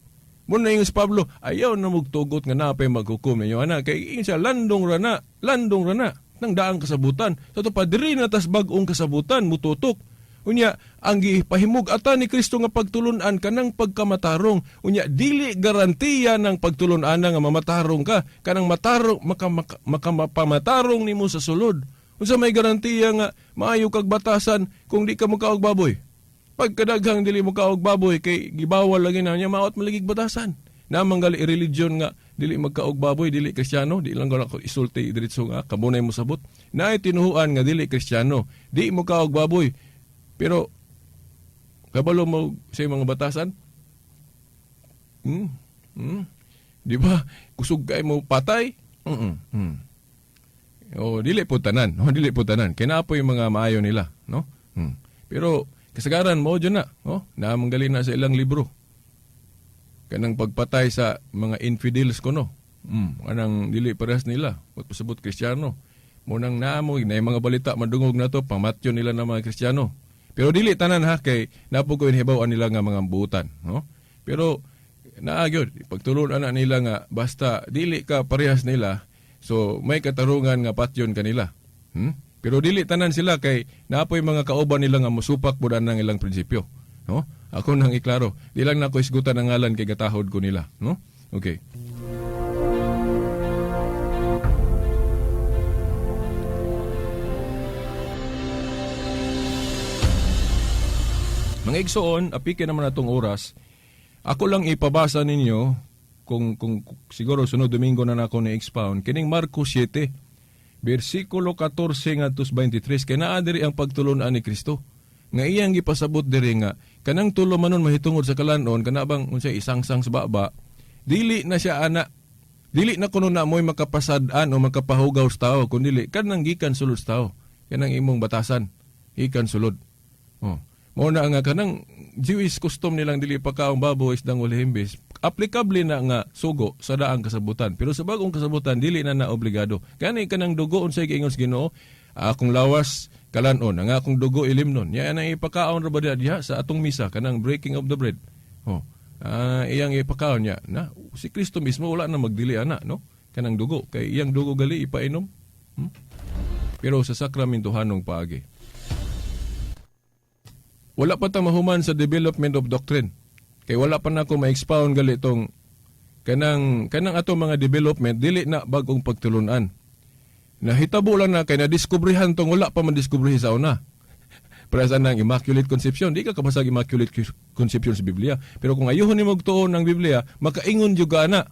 S2: Mo na si Pablo, ayaw na mugtugot nga napay maghukom ninyo ana kay ingon siya landong ra na, landong ra na nang daang kasabutan. Sa to pa diri na tas bag-ong kasabutan mututok. Unya ang gipahimug-atan ni Kristo nga pagtulunan kanang pagkamatarong. Unya dili garantiya ng pagtulunan nga mamatarong ka, kanang matarong maka, makapamatarong nimo sa sulod. Unsa may garantiya nga maayo kag batasan kung di ka mokaog baboy? Pagkadaghang dili mo kaog baboy kay gibawal lagi na niya, maot maligig batasan. Namang gali religion nga dili magkaog baboy, dili Kristiyano, di lang ko isulti diretso nga kabunay mo sabot. Naay tinuhuan nga dili Kristiyano, di mo kaog baboy. Pero Kabalo mo sa mga batasan? Hmm? Hmm? Di ba? Kusog kay mo patay? O dili po tanan, o dili po tanan. Kay naa poy mga maayo nila, no? Pero kasagaran mo dyan na, oh, naamang na sa ilang libro. Kanang pagpatay sa mga infidels ko, no. Kanang dili parehas nila, ut pasabot Kristiyano. Mo nang naamo na mga balita madungog na to, pamatyon nila ng mga Kristiyano. Pero dili tanan ha kay napo ko inhibaw nila nga mga buutan, no? Pero naa gyud pagtulon ana nila nga basta dili ka parehas nila, so may katarungan nga patyon kanila. Pero dili tanan sila kay naapoy mga kauban nila nga mosupak pud anang ilang prinsipyo, no? Ako nang iklaro, di lang nako isgutan ang ngalan kay gatahod ko nila, no? Okay. Mga igsoon, apike naman atong oras. Ako lang ipabasa ninyo kung siguro sunod Domingo na nako ni expound kining Marcos 7 bersikulo 14 ngadto 23 kay naa diri ang pagtulon-an ni Kristo. Nga iyang gipasabot diri nga kanang tulo manon mahitungod sa kalanon kana bang unsay isangsang sa baba, dili na siya ana, dili na kuno na mo'y makapasad-an o makapahugaw sa tao, kun dili kanang gikan sulod sa tao, kanang imong batasan gikan sulod. Oh. Mao na nga kanang Jewish custom nilang dili pa kaong baboy, isdang himbis, applicable na nga sugo sa daang kasabutan. Pero sa bagong kasabutan dili na na obligado. Kani kanang dugo unsay giingon sa Ginoo, akong lawas kalanon, ang akong dugo ilimnon. Ya nang ipakaon ra ba diha sa atong misa kanang breaking of the bread. Oh. Iyang ipakaon niya na si Kristo mismo wala na magdili ana, no? Kanang dugo kay iyang dugo gali ipainom. Pero sa sakramentohanong paagi. Wala pa ta mahuman sa development of doctrine. Kay wala pa nako ma-expound gali itong kanang ato mga development dili na bagong pagtulunan. Nahitabo lang na kay nadiskubrihan tong wala pa man diskubrihin sa una. Para sa nang Immaculate Conception, di ka kabasag Immaculate Conception sa Biblia. Pero kung ayuhon nimo og tuon ng Biblia, makaingon jud ka ana.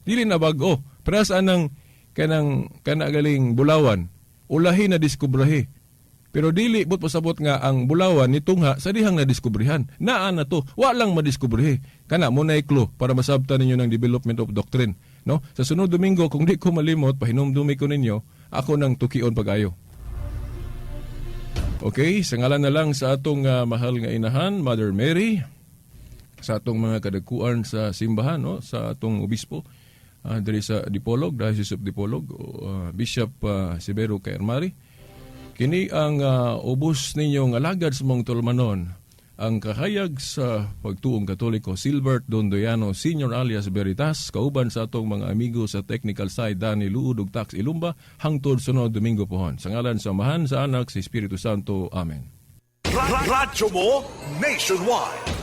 S2: Dili na bag-o. Para sa nang kanang kana galing bulawan, ulahi na diskubrahi. Pero dili but pasabot nga ang bulawan nitungha sa dihang nadiskubrihan. Naa na to, wa lang madiskubrihi. Kana mo na clue para masabtan ninyo ng development of doctrine, no? Sa sunod Domingo kung di ko malimot, pahinumdumi ko ninyo, ako nang tukion pag-ayo. Okay, sa ngalan na lang sa atong mahal nga inahan, Mother Mary, sa atong mga kadagkuan sa simbahan, no, sa atong obispo diri sa Dipolog, Diocese of Dipolog, Bishop Severo Caermari. Kini ang ubos ninyong alagad sa mong tulumanon, ang kahayag sa pagtuong Katoliko, Silbert Dondoyano Senior alias Veritas, kauban sa atong mga amigo sa technical side, Danny Luud ug Tax Ilumba, hangtod sunod Domingo pohon. Sa ngalan sa Amahan, sa Anak, sa Espiritu Santo. Amen.
S1: Radyo mo nationwide.